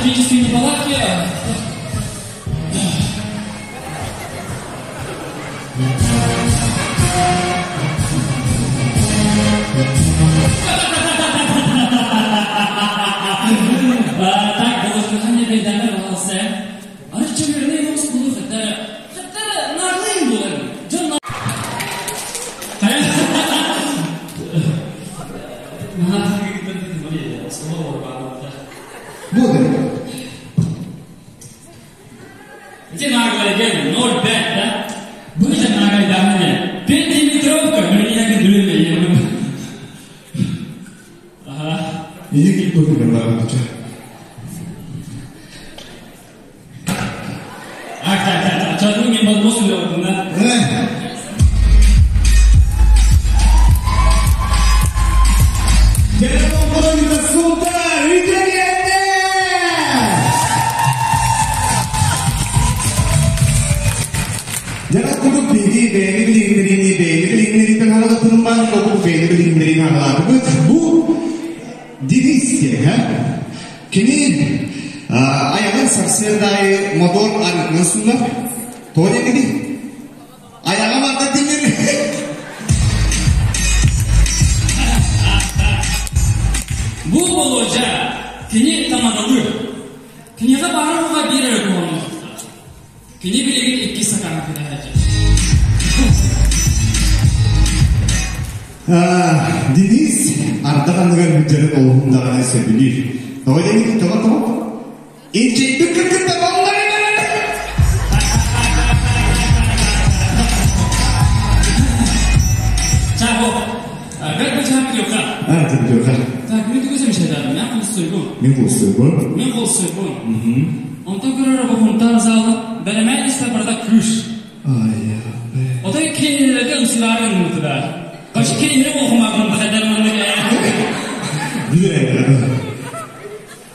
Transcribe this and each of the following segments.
Технические неполадки. Так, голосование бейдәмер болса, арычы берне yoksa bunu хәтта хәтта нарлыйм булыр. Жон Буде. Где наглая дядя? 0,5, да? Быжа наглая дамыня. Пятиметровка, меня не Ага. Иди к тут не Так, так, так, так. Что мне подмосили, да? Кини айаҕын сарсыардаайы мотор арыытынан суннар. Тоҕо диэҥҥиний? Айаҕа барда тимир. Бу Болуодьа кини тамадалыыр. Киниэхэ баҕар уга биир эрэ куһаҕан Кини билигин иккис сакааҥҥа кэтэһээччи. Денис ардах анныгар бүтэрин олуһун даҕаны сөбүлүүр. Тоҕо диэҥҥиний? Тоҕо тоҕо? Инчэйбит кыргыттар Чаго, как бы чапки А, тебе Так, мен тугу замечательно. Мен холстойбун. Мен холстойбун. Мен холстойбун. Онтон көрөр бу залы бэлэмэ истэ барда күш. Ай, Отой кинилерге ымсыларын мутуда. Кашы кинилер оқымағын бахадар маннык. Билер.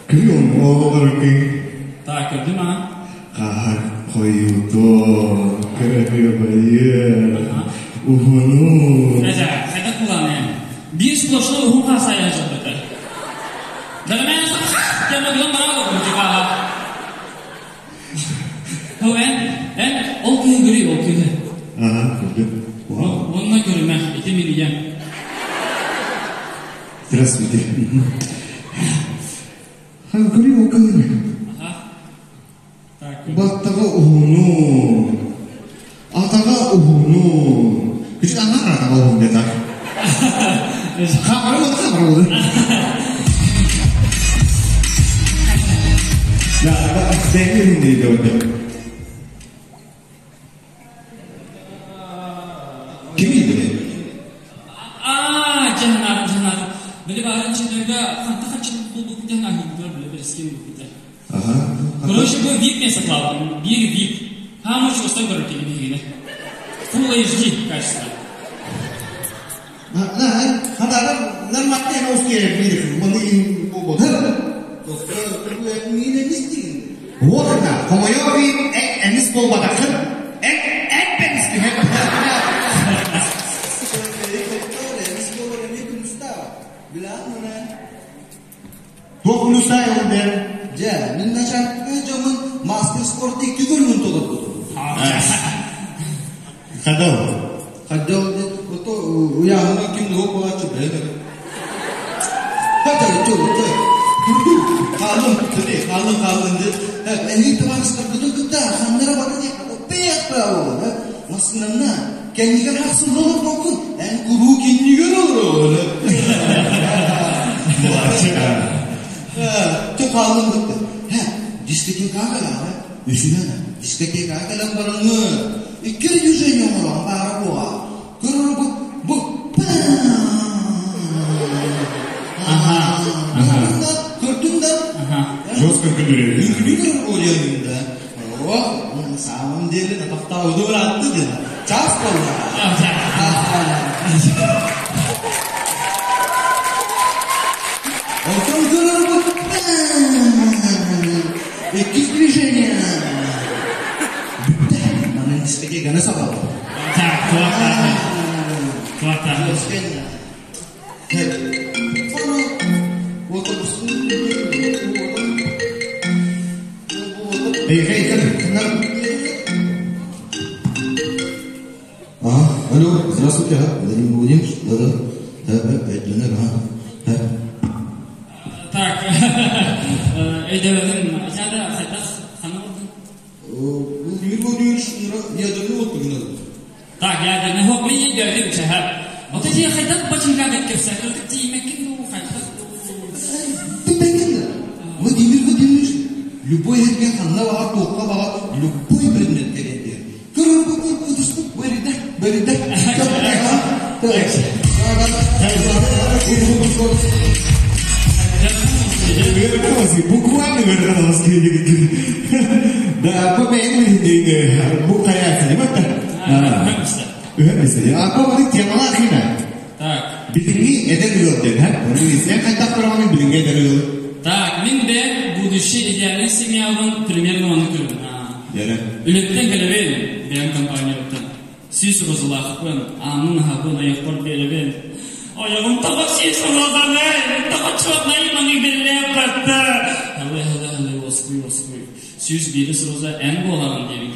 Күн олор күн. Так, көрдүм а? Кахар коюду, көрөбү байы. Ухуну. Эжа, хайда куланы. Бир сплошной ухун касая жабыты. Бэлэмэ истэ кемагын баралы кучука. Хо эн, эн ол күйі көрүй, ол күйі. Ага, көрдүм. Вау. Онна көрүмэ, ити мин ийэм. Здравствуйте. Ха, көрүү ол кыһын. Ага. Так, көрдүм. Баттаға ухуну. Атаға ухуну. Күчүк аңар атаға ухун деді. Хамыр болды, хамыр болды. Да, бәйге дейді онда. Ким дейді? А, жанар, жанар. Били барын чендерге ханта хачын булбу күтен ахиндер биле берскен бу күтен. Ага. Короче, бу VIP мен саклалдым. Бир VIP. Хамыш остай көрөр келин дегене. Full HD качество. Нормально Вот это, хомойови, эмис болбадақын, эп эмис Туох мунустай ол дер. Жа, мен начальникке жомун мастер спорт икки көрүнүн толот. Хадау. Хадау ото уяғын ким лоп болачы бәйдер. Хата чо чо. Қалын тили, қалын қалын деп. Эни тыварыстар бүтүн кытта хандара батын пеят право. Масынна кеннигер хаксын болот болкун. Эн куру кеннигер olur. Тө қалын бітті. Дискотека калары, үсүнөн дискотека калан барыңы. Икки движение оңорон бары буга. Көрөр бу бу. Ага. Көрдүң да? Ага. Жестко күндүреді. Үңкүлү көрөр да. О, на самом деле, тоқтауды быратты деді. Час болды. Отон көрөр бу. Икки движение. Бүттү. Манан дискотеканы сабалды. Так, туата. Туата. Эй, эй, кір, кімнер? Ага, алло, здравствуйте, ага, Владимир Владимирович, да-да, да, да, ага, да. Так, эйдебедин, жада хайдах хана болдун. Владимир Владимирович, ядерный отпуск надо. Так, ядерный хоп, мен ядерный шахар. Ота же хайдах бачынга деп кепсе, кырдык тиимекин ду хайдах. Ты бәкен Владимир Владимирович, любой ерге ханна баға, тоққа баға, любой предмет керек. Көрөр, көр, көр, бәрі бәрі Буквально говорит, Да, по бәйін бу қаясы, не бақта? Үхәмесі. А по бәйін темалар хина. Так. Билинги эдер ыл ден, ха? Сен қайтақ тұрғанын билинги эдер ыл. Так, мен бе будущий идеальный семьябын примерно оны көрдüm. Яра. Үлеттен келебен, бәйін компанияттан. Сүйс розылақпын, анын хабын аяқпар беребен. Аяғым таға сүйс розаны, таға чуатнайы маңы берілеп батты. Халы, халы, халы, оскуй, оскуй. Сүйс беріс роза ән болағын дейін.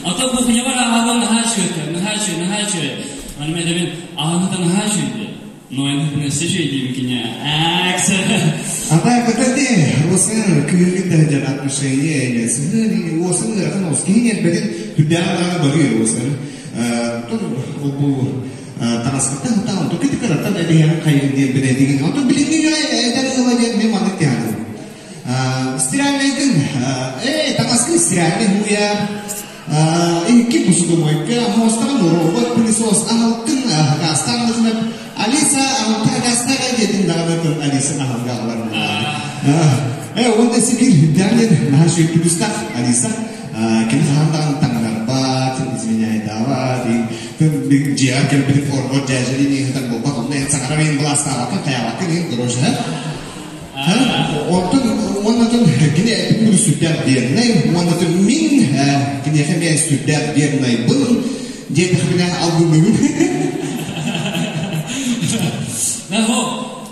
Ата бұл не бар ағын наха чует, наха чует, наха чует. Аны мен дебен ағын наха чует. Но енді нәрсе жей деймін кине. Әксі. Ата көтәте, осын күлгін дәжер отношение, сыны осын ракын оскин бедин хүдән бары осын. Тон бу танаскыттан таун то кити караттан эдиһэн кайын диэн беден ото билинги эдер ыла диэн мен маннык тиһаным. Стиральныйдын, танаскы стиральный хуя, икки бусуду мойка, мостан робот пылесос, аналкын, астан Уонна сибиир үрдээн наһаа сүүрдүбүстэх Алиса кини хаһан даҕаны таҥнарбат, изменяйдаабат, дьиэҕэр кэлбитин орбор дьээдьэлиин иһитэн буолбат, онно эн саҥара мин былаастаабаккын, хайаабаккын иһин короче, Оттон уоннатын кини эппит сүрдээх вернай, уоннатын мин киниэхэ эмиэ сүрдээх вернайбын диэтэхпинэ алгынныыбын.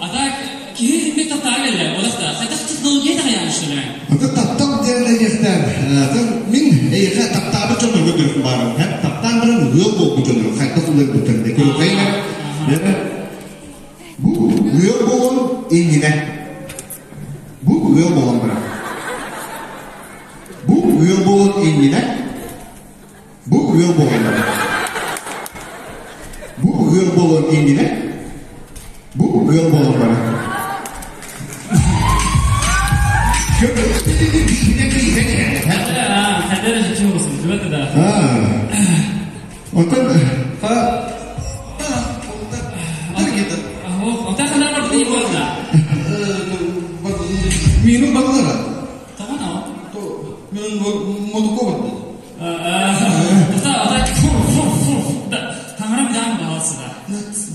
А так киһи имме таптаан кэллэ, олохта хайдах технология таҕайаан что ли? Аты таптал диэн эйиэхтээн, мин эйиэхэ таптаабыт дьоннорго көрүк баарым. Таптаан баран ыал буолбут дьоннору хайдах уларбыттар де көрүккайна. Бу ыал буолан иннинэ. Бу ыал буолан баран. Бу ыал буолан иннинэ. Бу ыал буолан баран. Бу ыал буолан иннинэ. Бу ыал буолан баран. Онтон Минут баллара. Мен мотуко барда.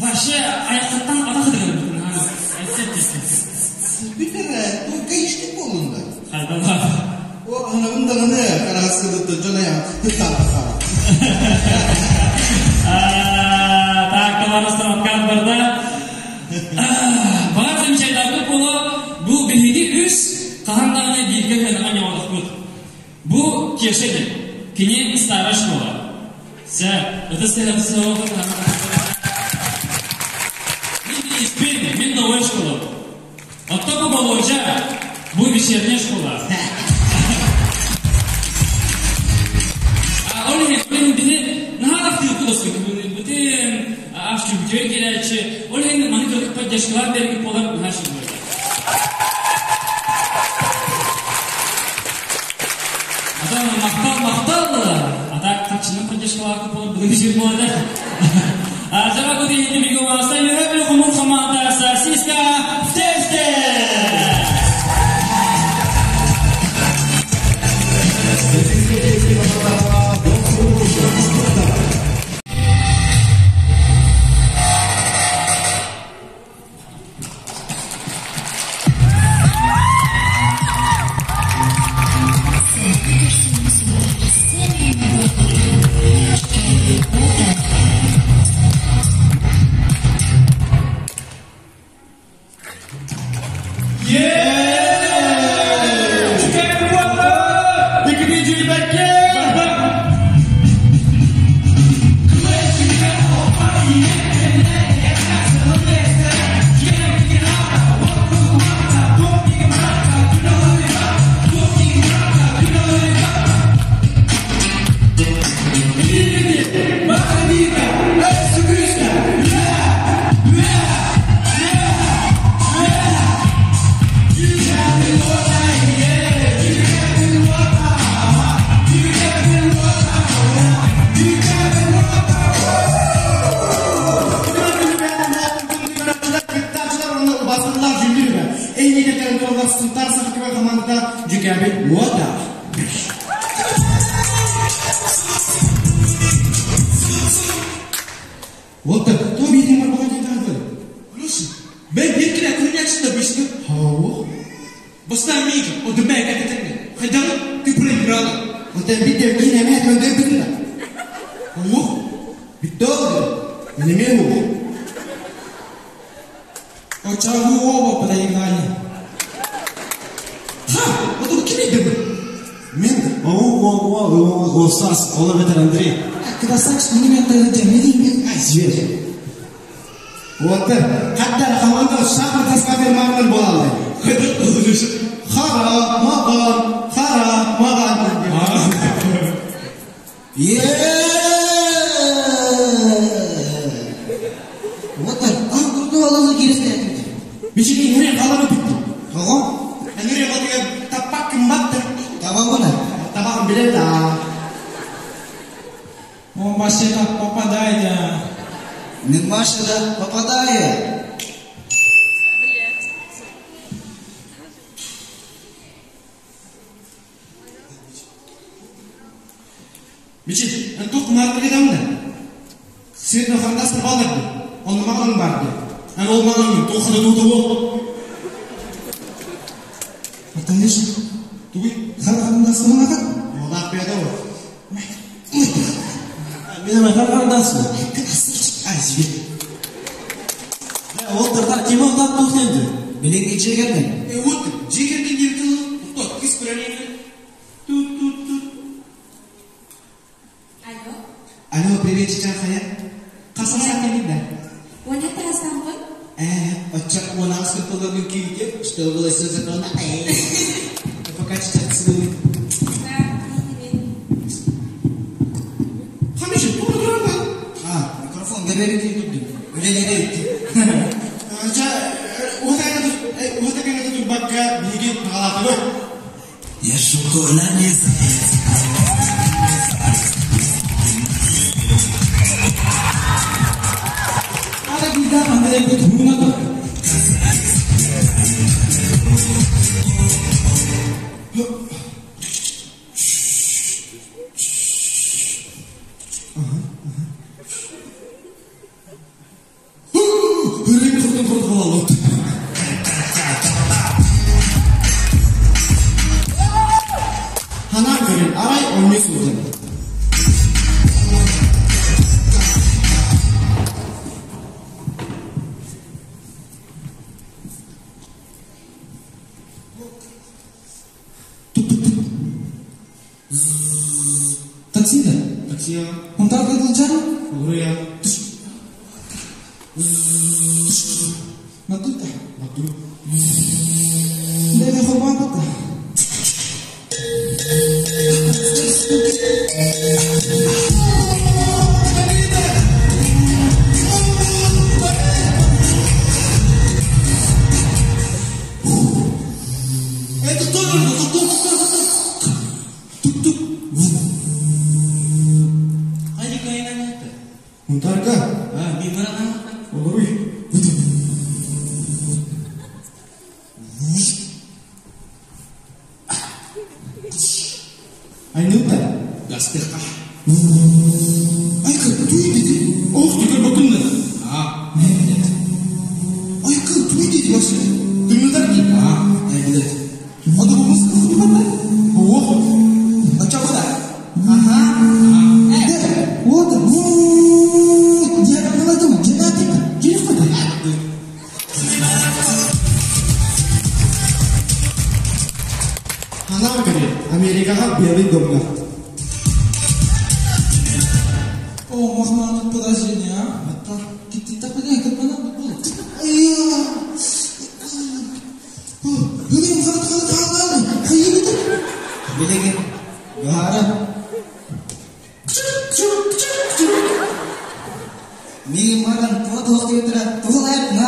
Вообще аяқтан ата Бүтэрэ, только ишти болунда. Хайдалар. О, анабын даҕаны караасыбыт дьон айан ыттаабахаа. Так, товарищтар откат барда. Баар замечательный боло бу биһиги үс хаһан даҕаны бииргэ кыанаҕа ньоҕолохпут. Бу Кеша диэн. Кини старая школа. Сэ, это Мин мин новая школа. Оттон бу Болуодьа, бу вечерняя школа. А ол иһин биһи наһаа тахтыыр кудоска бүтүн аш-чүбүтүгэр кэлээччи. Ол иһин маны көрүк поддержкалар бэргит буолар наһаа үчүгэй. Ата махтал махтал ата хаччынан поддержкалаах буолар бүгүн үчүгэй буолар. Жаба күтү биги уаса йөһө хомур хамаата сосиска в тесте! Вот так, кто видит баларды. Онно маған барды. Эн ол маған тоқыда туды бол. Конечно. Тугуй. Хар-харындасымын ата? Олақ беді ол. Мен ама хар-харындасымын. Ай, жібер. Ол тұрдар кем олдап тоқтенді? Билеңге жегерден. Вот, жегерден келді. Тоқта, кис көрәнейді. Тут, тут, тут. Алло. Алло, привет, чичан хая. Қасаса келді. Оня тараздан ғой? Отча, он аскын толы күйге, что было все законно. Пока чичан целую. Да, привет. Қамеша, тура тұра А, микрофон берері дейді. Өлелері өтті. Я шукола не заяц. Ара бейда қандай бұт хуна тұр. Үрек құрдың құрды қалалы. Ханан көрін, арай онны судан. Такси да? Такси, Онтар кыдылжан? Олар я. Матута. Мату. Лере хорбан бата. Это тоже, тут, тут, тут, тут. Hadi kaynağı. Мунтарка. Ha, bir bana. Олар. Айнута. Гастықа. Айқы, туй деді. Ох, түкір бұтымды. А, нет. Айқы, туй деді башы. Түмілдер ки? А, әйбілет. Ада болмас қылды қандай? Ох, ачабыда. Ага. Вот, вот, я наладым, женатик, жүріп қойды. Ханан көрін, Америкаға белый домға. О, махманов положение, а? Ты так понимаешь, как она было? Ай, Бүгін қат қат қалады. Қайы Билеген. Гара. Ми маран тоқ кетіра, туғылайып на.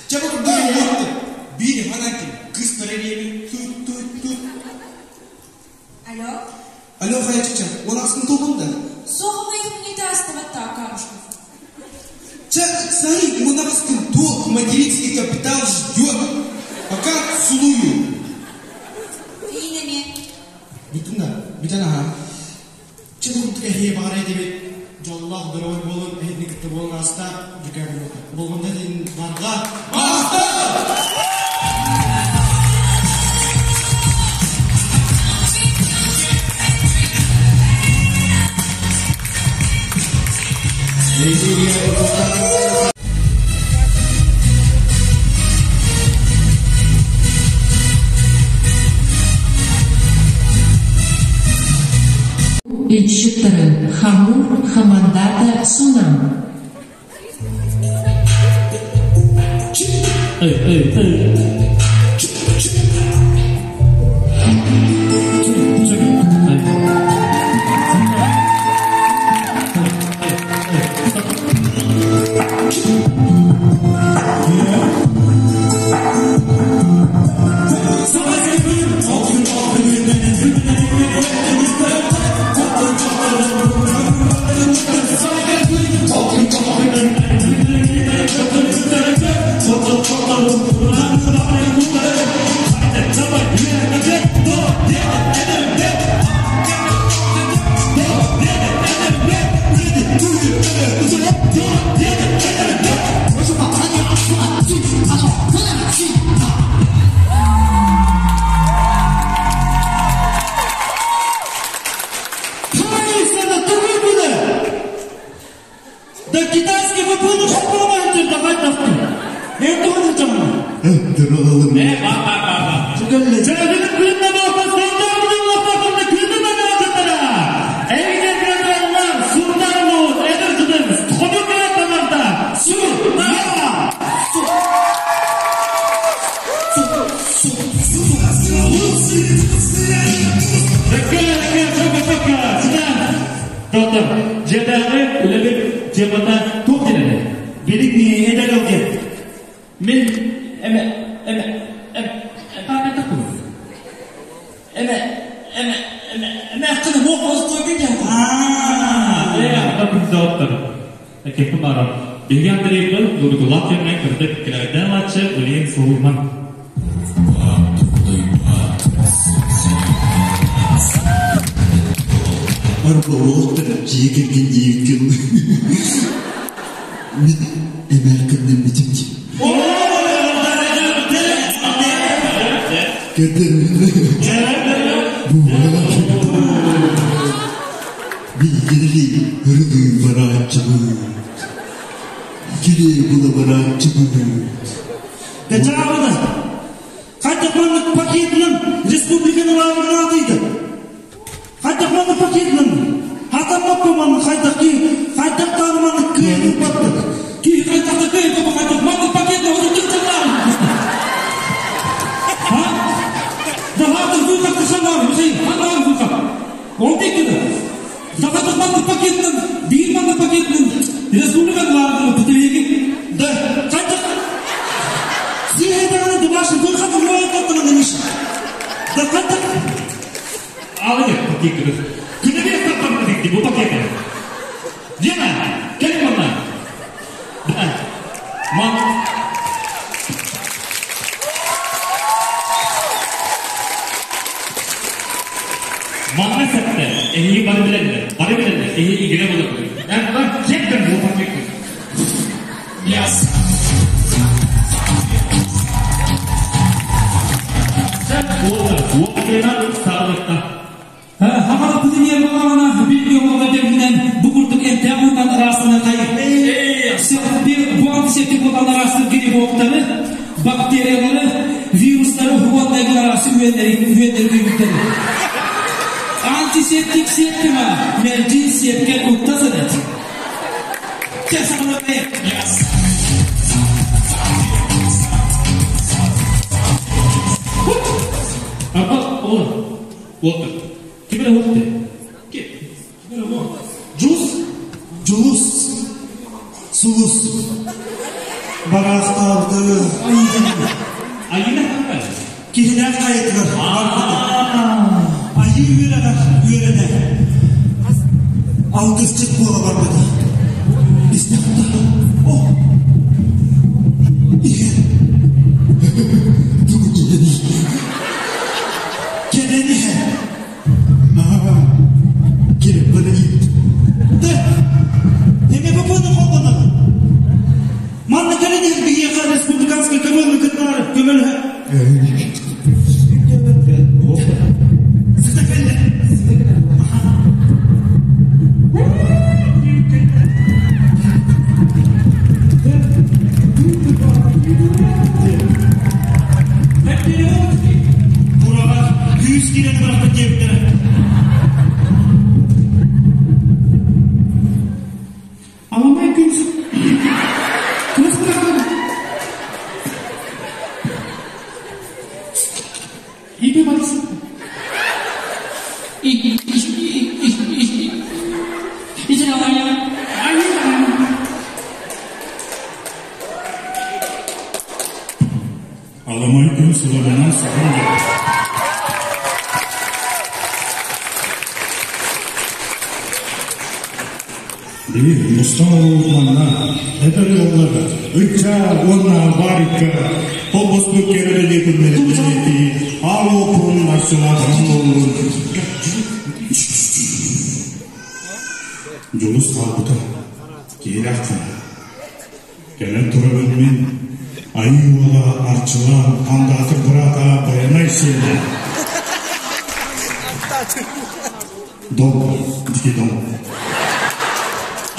Чабы курдук отты. Бири ханаки, кыз төрелеми, тут, тут, тут. Алло. Алло, хая чича, он асын толбунда. Соғымы не тастыватта, Камушков. Ча, саи, он асын долг, материнский капитал ждет. Пока целую. Инеме. Бүтін да, бүтін аха. Чабы курдук эхе бағара едебет. Жоллах дорогой болун, эхетни кытты болун аста, жүкә Болғанда дейін барға. Баста! Илчиттарын хамур хамандата сунам. Ey, ey, ey. Да китайский выпуну хоппуламайын да хайдахты. Эн туһун ычамна. Дыралалым. Э, ба ба ба ба. Чөдүн күннэ болта сондар күннэ болта күннэ күннэ болта Эйге гражданлар, сурдармут, эдер жудын, ходу тамарда, су, на, Доктор, жедаҕы үлэбит темата туох диэнэ? Билигни эдэр ылдьыт. Мин эме эме эме паапетакпын. Эме эме эме эме аккына муох олстойгун дьаһата. Аа. Э, ата доктор. Кеппи барар. Биһиги Андрейбын Нургулат кэмнэн кырдык килэрдэн лаччы үлээн суруйман. Арбалоохтар дьиэ кэргэн диэбиккин мин эмээххиннэммитим дии. Биһигини ырыгыы барааччыбыт. Килиэ була барааччыбыт. Дачаабыда. Хайдах маннык пакетынан республиканы лааҕырын аатыйда. Хайдах маннык пакетынан хатаммаппа маннык хайдах ки хайдах даҕаны маннык кыайан ылбаттык. Киһи хайдах да кыайан ылбат хайдах маннык пакетынан отут А? Дахатыр куйкак ханар, Михаил, ханар куйкак. Он теккеде. Дахатыр маннык пакетынан, биир маннык пакетынан республиканы лааҕырын бүтүрейги. Да. Хайдах Сиһэ даҕаны дубашын куйкатын уойаттаттынан эмиш. Да хайдах Алыгы пакет. Күнү бир бу пакеты. Диана, кел манна. Да. Ман Манна сәтте, эһиги бары билэллэр, бары билэллэр, эһиги игире болор. Эн бар кеп бу пакет. Yes. Сәт болар, уопсайынан саҕалыкта. Хахара пудемия болағана билге болға бергінен бұгырдық эмтәғынан арасына қай. Бу антисептик болған арасына грибоктары, бактериялары, вирустары хуаннайгын арасы үйендері үйендері Антисептик септима, мерджин сепкен уттасыдет. Чесағына Yes. Апа, ол. Отыр. Кимре отты? Кимре о? Жус? Жулус. Сулус. Барахтарды. Айына ханга. Киһинээх хайытыгар барбыта. Айыы үөрэҕэр үөрэнэ. Алгысчыт буола барбыта. Истэхтэ. О! Иһэ. Тугу кэлэний? Кэлэн иһэ. Аа. Кэлэн баран Да. Эме попону холбонон. Манна кэлэн иһэр биһиэхэ республиканский көмөлү кытнары көмөлү. Сыта кэллэ. Бураҕа күүс киирэн бырахпыт диэбиттэрэ. Аламай күн Кымыс бырахтым. Иби батысы. Ичен аламай. Аламай күн сылабынан сахан Били мустан олуутманна, эдер yollarda, ычча уонна барикка, холбоспут керелелетин ал опун арсылаан олуун. Жулус қалбыта, кейлаққа. Кэлэн турабын мин, айыы уола арчылан, андаатыр бырата баянай сиэнэ. Дом, дики дом.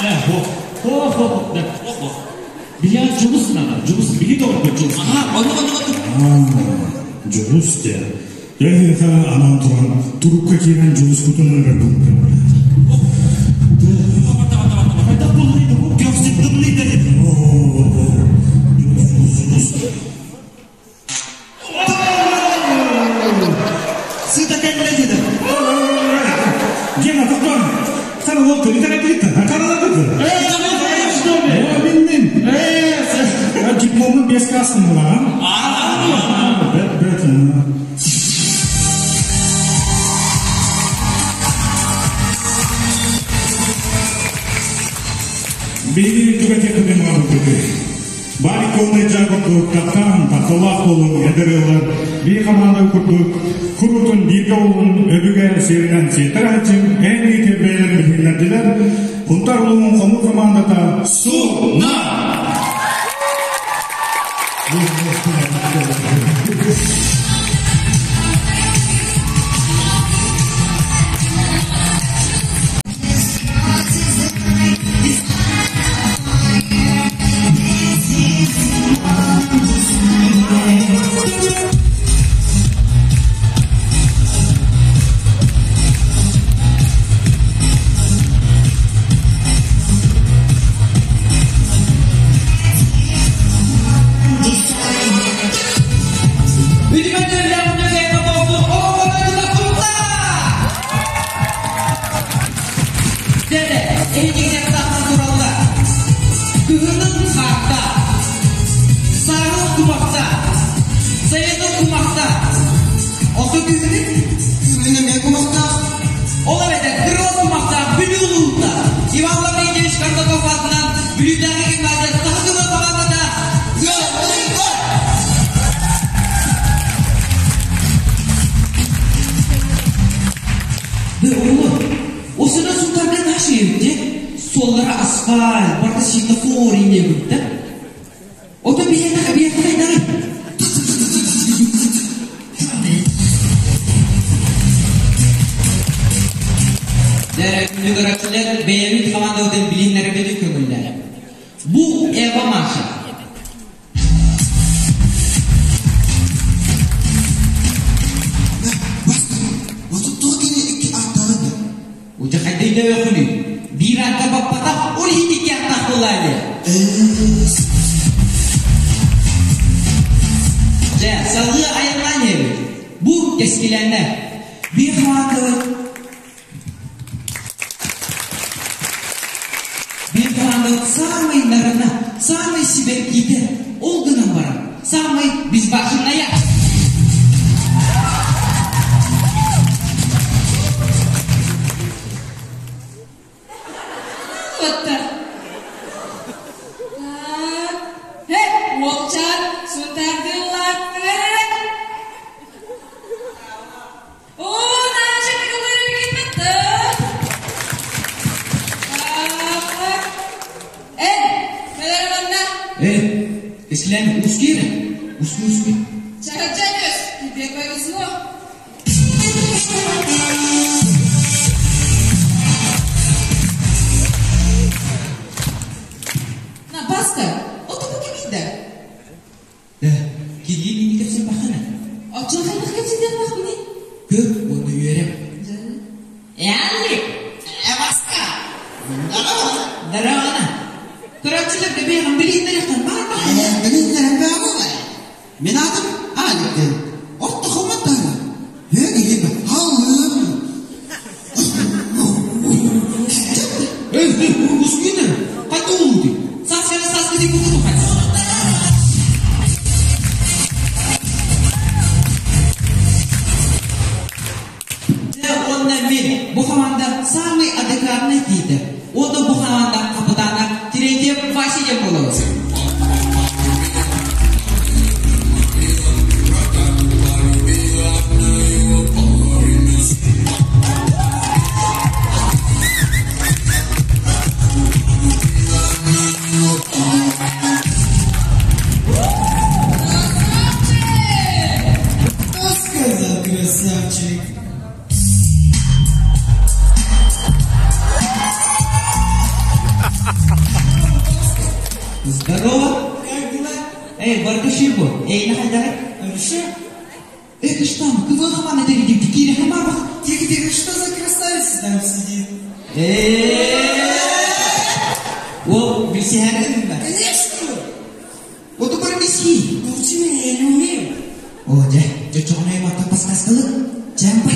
Э, бу. Хо хо хо. Да. Ох. Бия Дьулус надо. Дьулус биһи доҕорбут Дьулус. Аха, оннук оннук оннук. Дьулус диэн. Дьэ эһиэхэ анаан туран турукка киирэн Дьулускутун ыҥырбыппын. Хайдах буллуй бу көхсүн тымныйда деді. Дьулус, Дьулус, Дьулус. Сыта кэллэ деді. Гена, тоқтон! Сен ол төлі тәрәпілікті, қаралапыты. Мин мин. Дипломын беске астым була, а? Бет, бет. Биги түгәтек күден бар Бari колны жагы таптан тапталах болун эдерелер би команда курдук курутун бирге болун өбүгө серинен сетер ачым эң итебелер билинердилер Хунтар улуун кому командата Суна! Здорово. Как дела? Эй, баркашир бу. Эй, нахайдар. Хорошо. Эй, что там? Кызыл хаман это видим. Кири хамар бах. Тихо, тихо, что за красавица там сидит? Эй. О, билсиһэрин да. Конечно! О, тупар миси. Научи меня, я не умею. О, дьэ, чочоҕунай матта паскаскалы. Чампа.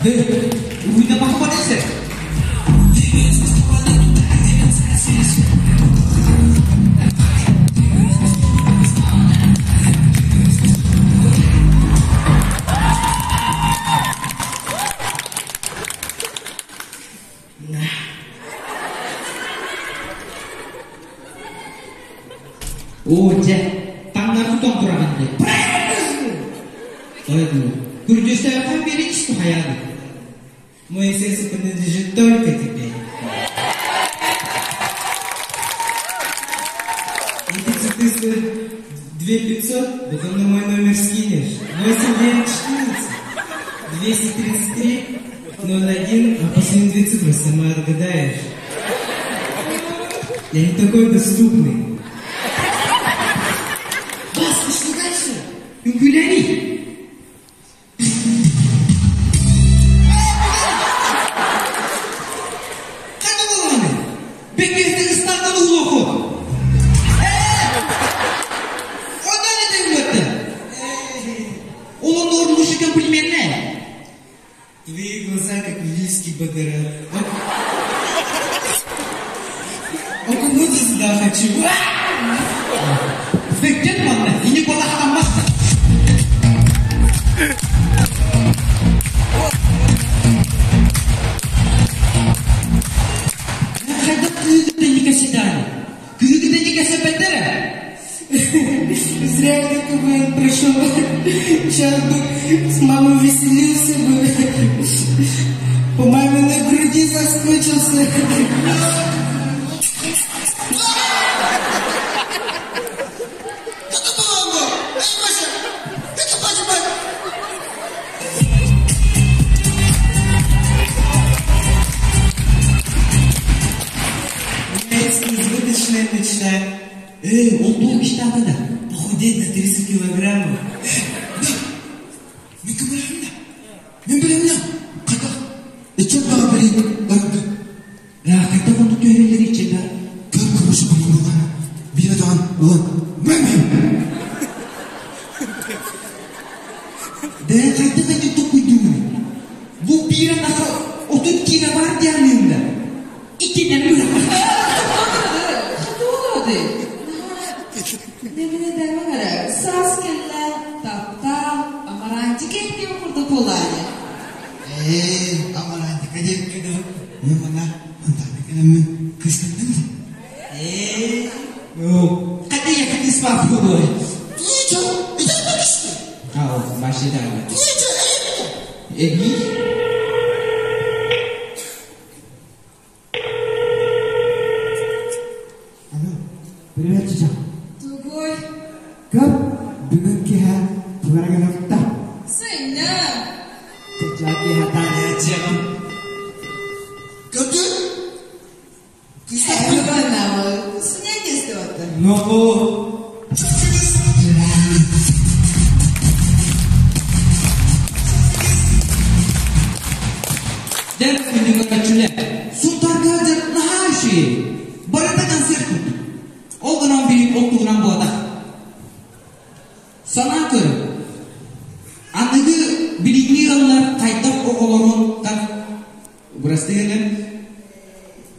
Уйда бахпадайсыр. О, дьэ, таҥнары тутан тураҕын дии. Ой, Күрдьүстээх биэрин тухайаады. Мое сердце принадлежит только тебе. Эти цветы стоят 2500, потом на мой номер скинешь. 8914 233 01, а последние две цифры сама отгадаешь. Я не такой доступный. Бас, что дальше? Үҥкүүлэри. Қайда болғаны? Бекбестің ыстартын улоқу. Одан не өтті? Ол оның орын лучше комплиментне. Твои глаза как виски Бадарат. Окунуться сюда хочу. Бектен манна, ини бола хаммаста. Хайда кыыгыта никасидани. Кыыгыта никасапетера. Зря я КВН прошел. Сейчас бы с мамой веселился бы. По маминой груди соскучился. У меня есть несбыточная мечта. Эй, ол туох мечтата да. Похудеть на 30 килограммов. Мен кім білемін Мен білемін Қайда? Ичен баға білейін. Барымды. Да, қайда онды төһөрелер ичен да. Көр көруші бұның болғаны. Бейне туған ұлан. Мен Да, қайда қайда токуйдуң. Бу бира наха отут кира бар дианында. Икенен мүрә. Немine дәрмәгәрә, саз кэллэ, таптал, амарантик эйдиэн курдук буолааны. Эй, амарантика деп кеду. Мен мана антаны келемін. Кыстандым. Э, ну, қайда якын испап болой. Ничего, это башты. Ау, башты да. Ничего, Эби? Алло, привет, чича. Тугуй, Көр, бүгін кеһә тугараган сынньа. Чача кеһә таня Көрдү? Эбанамы, сынньа диэсте Ну, Дэр күндүҥ Сунтарга дьэр наһаа үчүгэй. Барыта концерт курдук. Ол гынан бири ол туһунан буолбатах. Санаа көр. Аныгы билиҥҥи ыаллар хайдах оҕолорун бырастыы гынан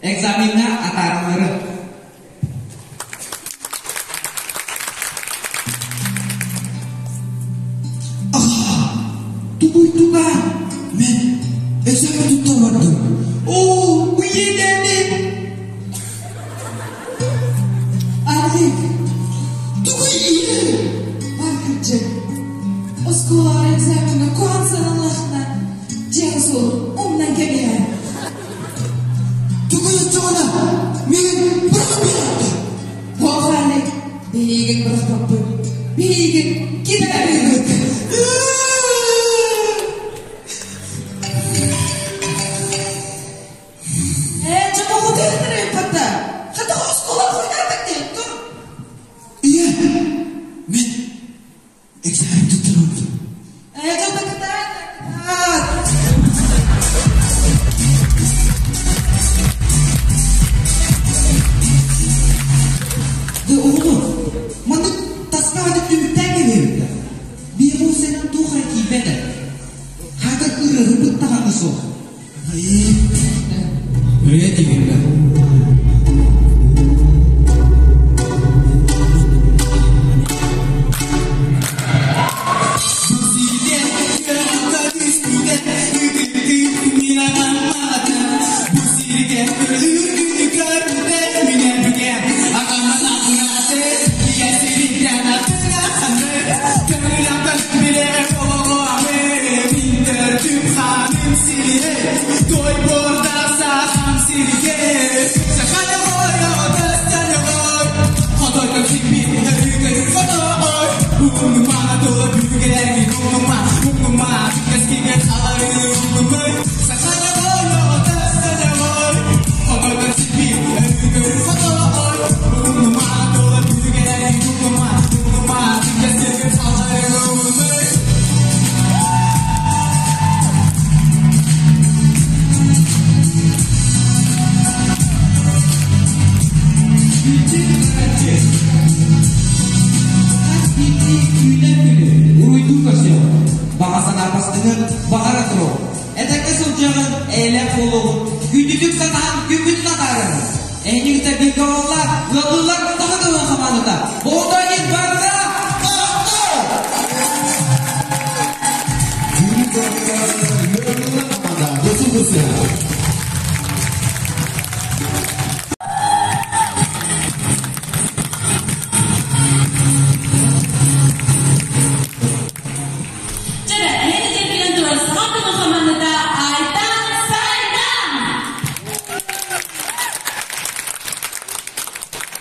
экзамеҥҥа атаараллара. Тубуй туга. Мен экзамен тутта бардым. Оо, бу иэдээни. Аргык, Тугуй ире. бар кырдьык. Оскуолаҕар экзамеҥҥа куһаҕан сыаналааххына, дьиэҕэ суол умнан кэбиһэр. Тугуй оччоҕуна миигин быраҕан биэрээт. Буолааны, биһигин бырахпаппыт, биһигин киирбэппит. Дьэ, оҕолор, маннык таска аты түмүктээн кэбиһэбит да. Биир муусайынан туох эрэ киирбэт ээ. Хаата ырыаһыппыт даҕаны суох. Ырыа тигиллэр. Уруйдуу көрсүөҕүҥ, баҕа санаа бастыҥын баҕара туруоҕуҥ. Этэҥҥэ сылдьыаҕыҥ, эйэлээх буолуоҕуҥ, күндүтүк санаан күммүтүн атаарыҥ. Эһиги кытта бииргэ олороллор, ыаллыыллар тоҕо тылын хамаандата. Оҕото иһин барыта Дьэ, эһиги диэкинэн турар саха тылын хамаандата Айтан Сайдан!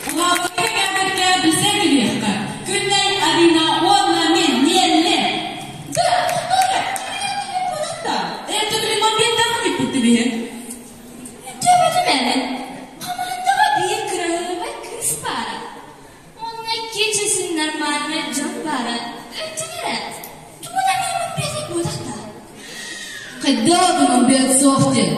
Улааппыкка кэлбиккэ билсэн билиэххэ. Күннэй Арина уонна мин Ниэлли. Да, Хамаандаҕа биир кыраһыабай кыыс баара. Онно икки нормальнай дьон баара. Өттүлэрэ. Тугу да миэммит биэтик буотахта. Хайдах гынан бэт суох диэн.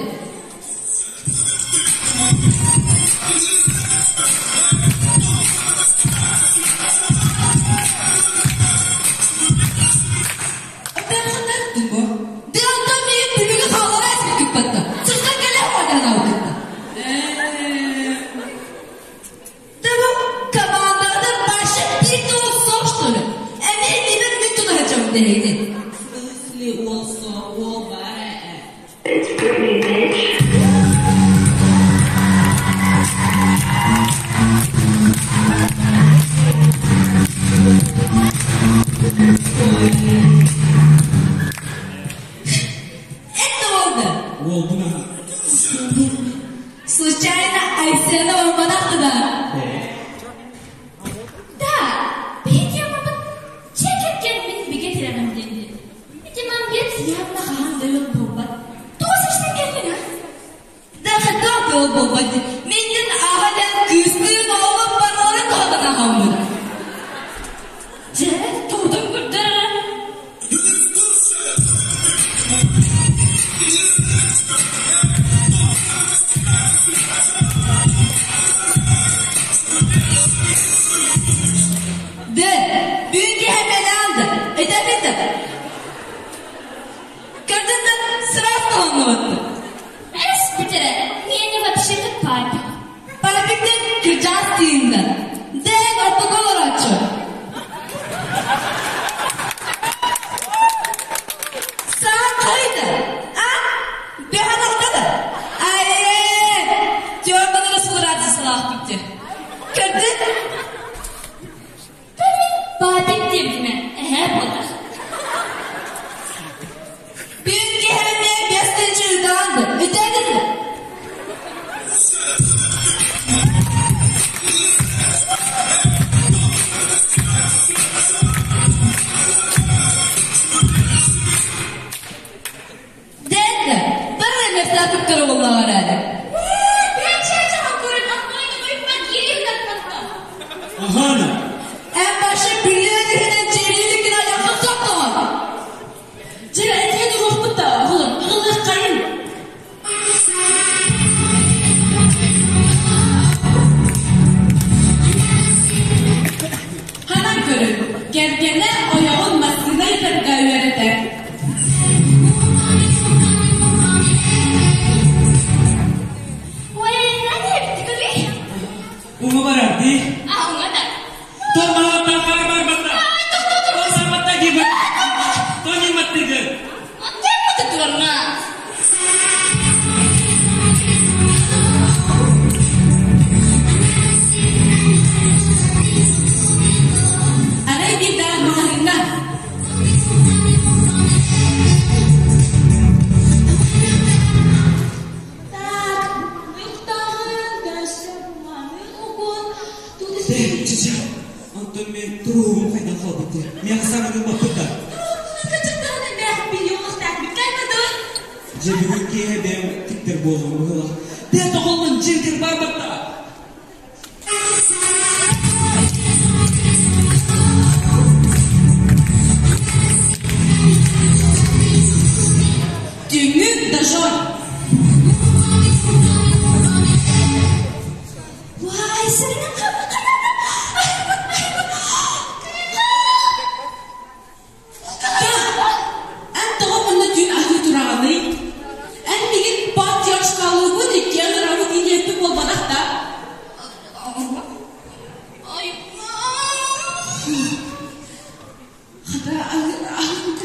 Случайно Айсенова манахтыда. Да, биһиги дьиэ кэргэн мин бигэ тирэҕим диэнди. Ити мамбет явно хаһан да ыал буолбат. Тугу сирсэн кэллиҥ а? Да хайдах да ыал буолбат дии. Миннин аҕа диэн кыыстыын оҕолор барыларын туһатан аҕаммыт. Дьэ, тугутун көрдөрөрө. Дэ, бүгүн киэһэ мэлээн да, этэбин да.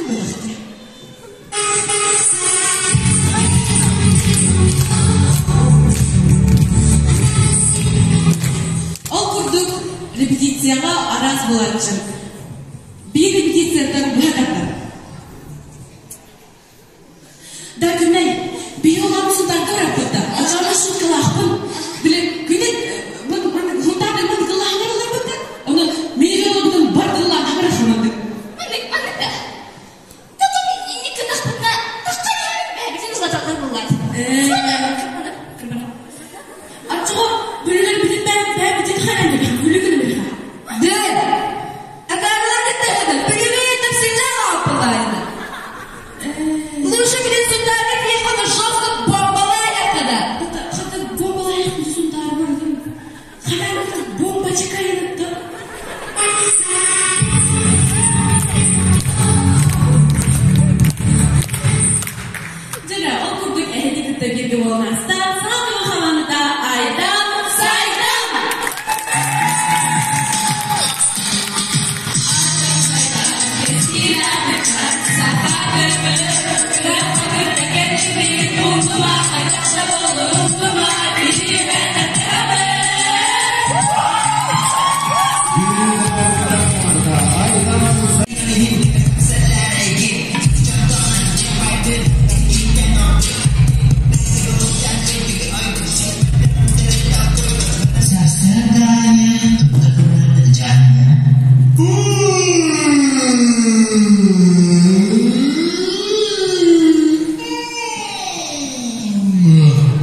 бөлөхтө. Ол курдук репетицияҕа араас буолааччы. Биир репетицияттан быһа тардар. Да күннэй, биһи улахан сунтаарга бараппыт да, оччоҕуна шуткалаахпын. Били күнэ хунтаарда мин кыллааһынар ыларбыт да, ону миигин ылбытын бар тыллаах барахаммын. Маннык, маннык да. Татым инник гынахпытына тахха бэйэбитин ылаталлар буоллаат. Оччоҕо бүлүлэр бүтүн бэйэбитин ханан дебих, бүлү гына биха. Да, акаарылар кыттыһыны, бүлүгө тапсыйлаах ааппылаайына. Лучше билин сунтаарга тиэххэ жестко бомбалаайаххына. Хата бомбалаайах сунтаар бардым. Ханан бомба чекайынытты. Дьэ, ол курдук эһэни кытта бииргэ буолан ааста. Саҥа күн хамаандата Айдам Сайдам!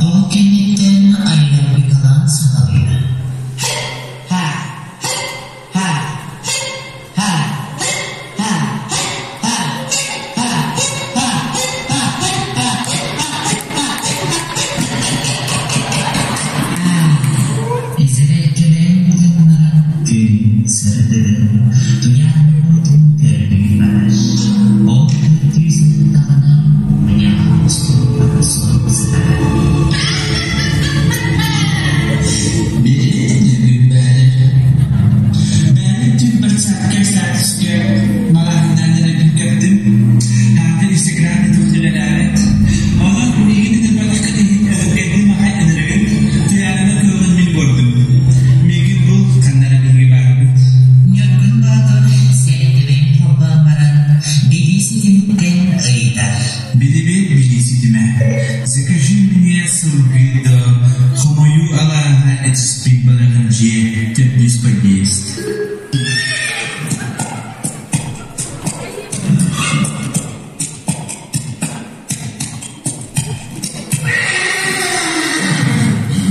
Ол кэнниттэн айдарбыкалаан саҕалыыр. Изэрэккэлээн гыннаран күн сырдыгын, туйааммытын көрдүү барар. Ол көрдүү сырыттаҕына мунньах устун сурук сытара. Ньургун Боотур сэрэтибин холбоон баран, билии ситимиттэн ыйытар.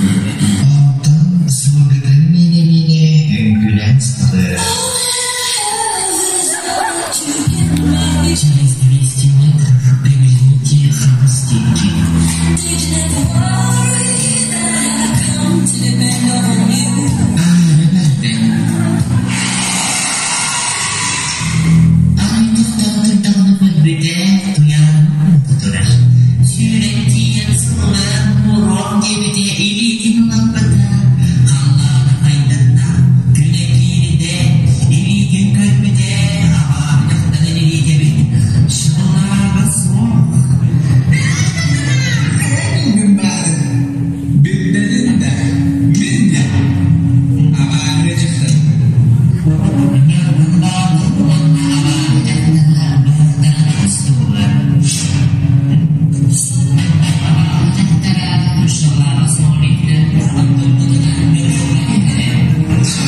Онтон сылгытын миинэ-миинэ үҥкүүлээн саҕалыыр. Через 200 метров поверните хаҥас диэки. Аара барда. Арай тохтоон турдаҕына көрбүтэ, Туйаан уҥа турар. Сүүрэн тиийэн сыллаан буоруох диэбитэ илиитин ылаппата, халлаана хайданна, күнэ киирдэ, илиитин көрбүтэ, абааһы дьахтарын илиитэ эбит, шалааба суох. Ньургун Боотур уонна абааһы дьахтара быһахтарын устуулар. Абааһы дьахтара шалааба суох илиитинэн оттоппутунан түһэрэ. Онтон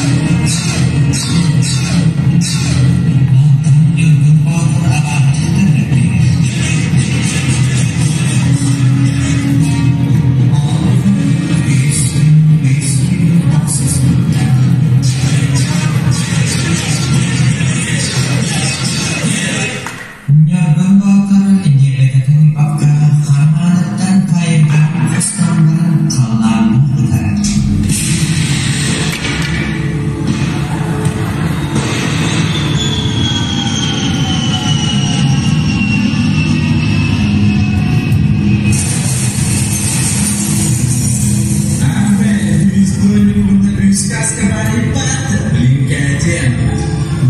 Ньургун Боотур абааһы дьахтарыгар киирэр. Ньургун Боотур ньиэрбэтин бакка хармааныттан фаербак устан баран халлааҥҥа ытар.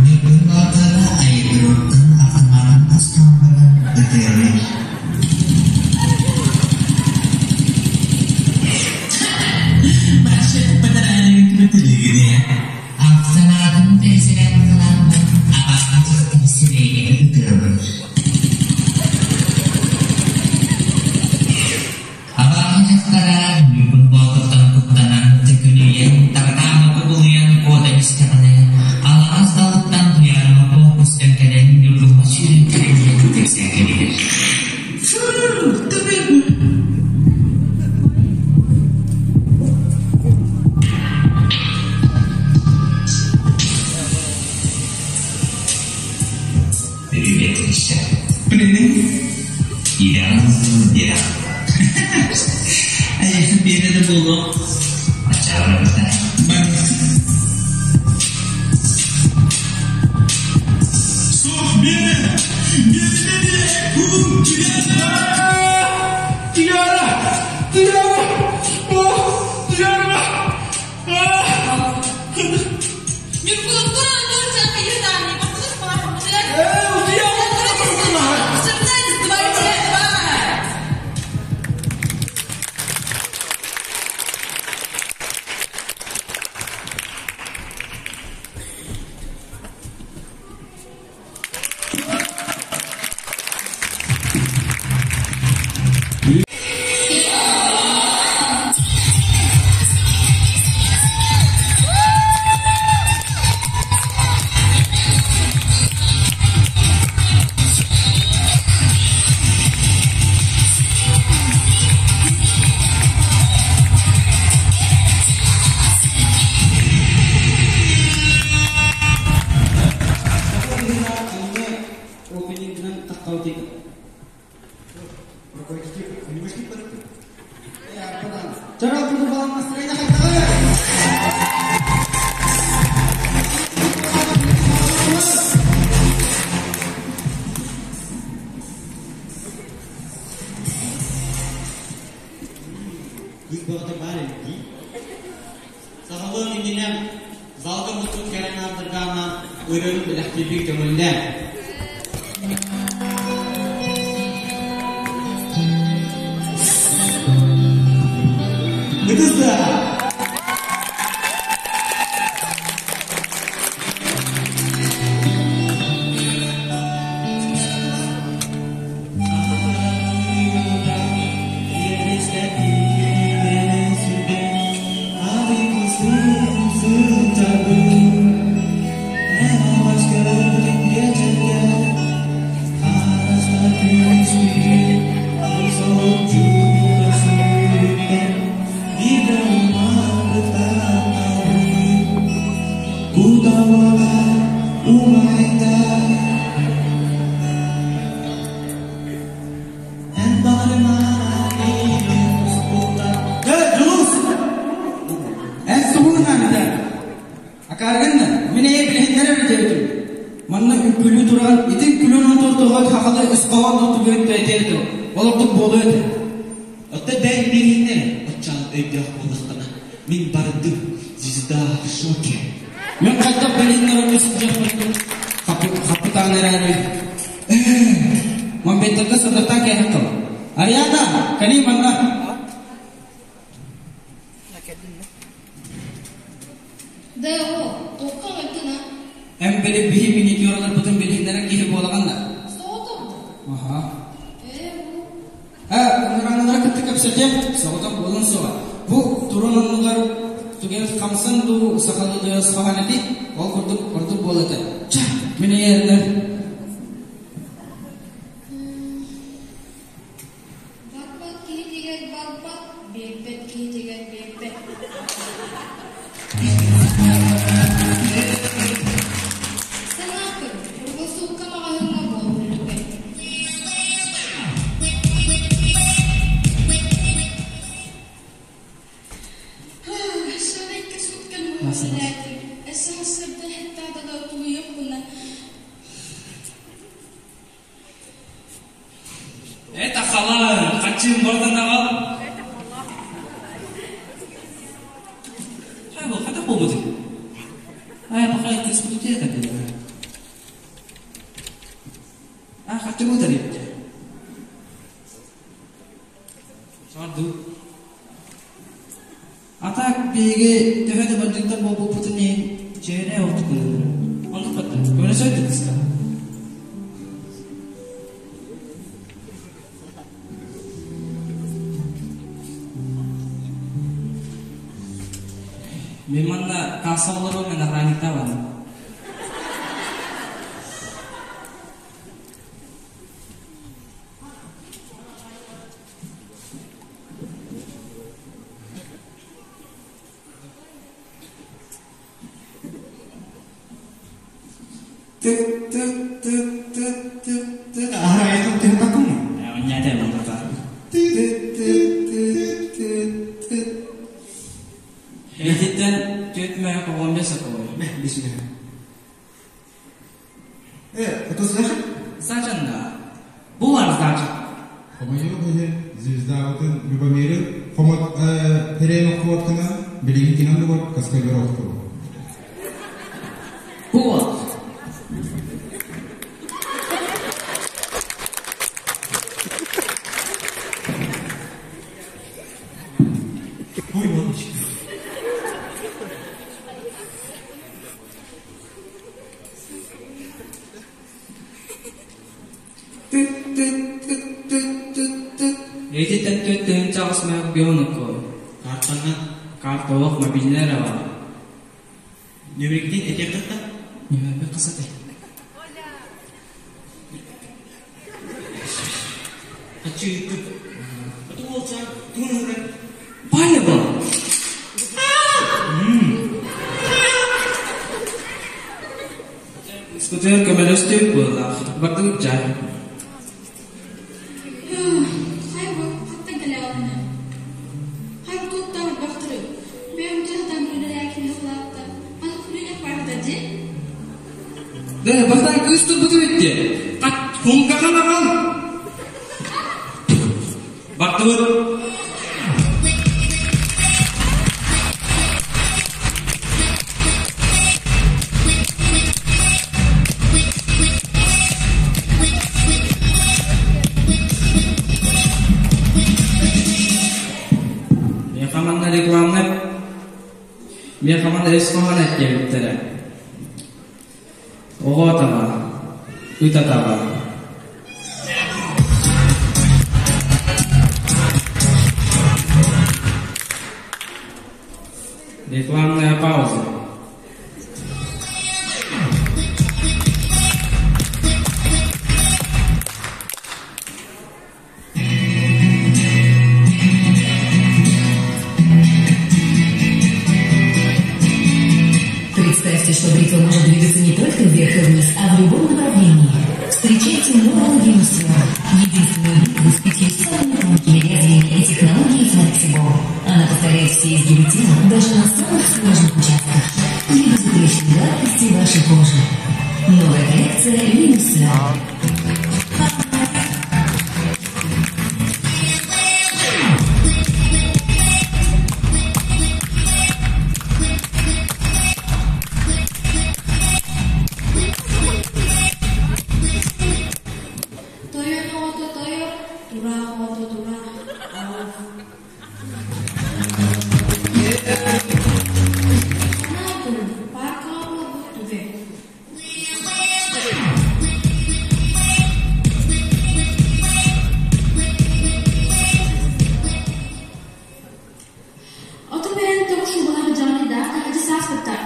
Ньургун Боотур аэродром автоматын хостоон ытыалыыр. Ахсанаатын тэйсэрэн халаммыт абааһы сирэйгэ ытыалыыр. Абааһы дьахтара Ньургун Боотуртан куттанан төкүнүйэн, Тартаамапы булуйан куотан истэҕинэ, алаҕас далыттан Туйаарымапы көстөн кэлэн Ньургуҥҥа сүүрэн кэлэн иһэн кэпсээн кэбиһэр. Привет, еще. Привет. Я я. Биэрэ да буолуо. Суох, биэрэ! Биэрэ, биэрэ! Кун, Туяра! Туяра! Туяра! Туяра! Кыыс бөҕөтө баар эбит дии. Саҕалыам иннинэ залга мустубут кэлэн ааттарга анаан ырыаны бэлэхтиирбин көҥүллээ. Ытыс да! Дьулус! Эн сугунан этэ. Акааргын мин эйэ билиһиннэрэр диэбитим. Манна үҥкүлүү туран, итин күлүн отортоҕот хахалы ысхоҕон тутугун төйтөйтө. Олордук буолуо этэ. Отто бэйн билиһиннэр оччоон өйдөөх буоллахтана. Мин бардым, звезда в шоке. Мен хайдах билиһиннэрэн сылдьахпын хапытаан эрээри. Моменттерге сырдатан кээһин тыл. Ариана, кэлиий манна. Да о, туохха ыҥырдын а? Эн били биһи минитюраларбытын билиһиннэрэр киһи буолаҕын да? Соҕотох Аха. Ээ, бу. Ээ, ыҥыраҥылары кытта кэпсэтиэм, соҕотох буолуон суоҕа. Бу турун оннугар түгэн хамсан дуу сахалыы дойос хаһан эти, ол курдук ордук буол этэ. Чэ, мин эйээринэр. Барбат киһитигэр барбат, биэрбэт киһитигэр биэрбэт. Санаа көр, круглосутка маҕаһыыҥҥа буолбут эбит. Шарайка сутканы үлэлээтим. Өссө сарсыарда хеттаадала тулуйуохпуна. Это халал, хачым бардан аҕал. Хай бу, хата буолбутуй? Ай, бахай, кыспытутуя кадыр. А, хачым утарып. Бардыбыт. А так биһиги төһө да бандьыыттар буолбуппутун иһин чээнэ ордук гыннылар. Оннук батта. Көмөлөсөй да кыска. Мин манна касса олорон мен охранниктаабын. Тык тык тык тык тык тык Аһара түһүн Онньаата буолбата. Тык тык тык тык тык Ититтэн түөрт мөһө коҕон бес околой. Бисмэ. Э, кто слышит? Сачанна. Булар сдача. Хомойуох иһин звездабытын Любомиры хомот тэрээм охтубаткына билигин кинан дугар каскадер охтубут. Булар. Ой, мамочка. Тык тык тык тык тык тык. Ититтэн түөрт тыһыынча аҕыс мөһөк бион околой. Картаннан Карта олох мобильнай эрэ баар. Нөмүргитин этиэх кытта? Нөмүрбүт хасатай. Хаччы ыыппыт. Аты уолчаан тугун ыһырар? Волейбол. Скутер көмөлөстүк буоллаах. Бардыбыт чай. Хай бу хаттан кэлэҕинэ. Хай бу туттар бахтыры. Бэйэм дьаһатан үлэлээкин хылаатта. Аны күлүнэх барда дии. Да, бастаан кыыс турбуту битти. Кат хунгахан аҕал. Бардыбыт. Миэхэ манна рекламнай Миэхэ манна ис хоһоон эттиэбиттэрэ. Оҕо атаҕа, ыт атаҕа. Рекламная пауза. Представьте, что бритва может двигаться не только вверх и вниз, а в любом направлении. Встречайте новую Venus Единственную бритву с пятью самыми тонкими лезвиями и технологией Flexible. Она повторяет все изгибы тела, даже на самых сложных участках. Для безупречной гладкости вашей кожи. Новая коллекция Venus Тойон оҕото тойор, тураах оҕото тураах. Санаа көрүҥ, пааркаҕа буолбут түгэн. Оту бэйэн тоҕо шубалаах дьаҕаны да таһырдьа сааспыттар.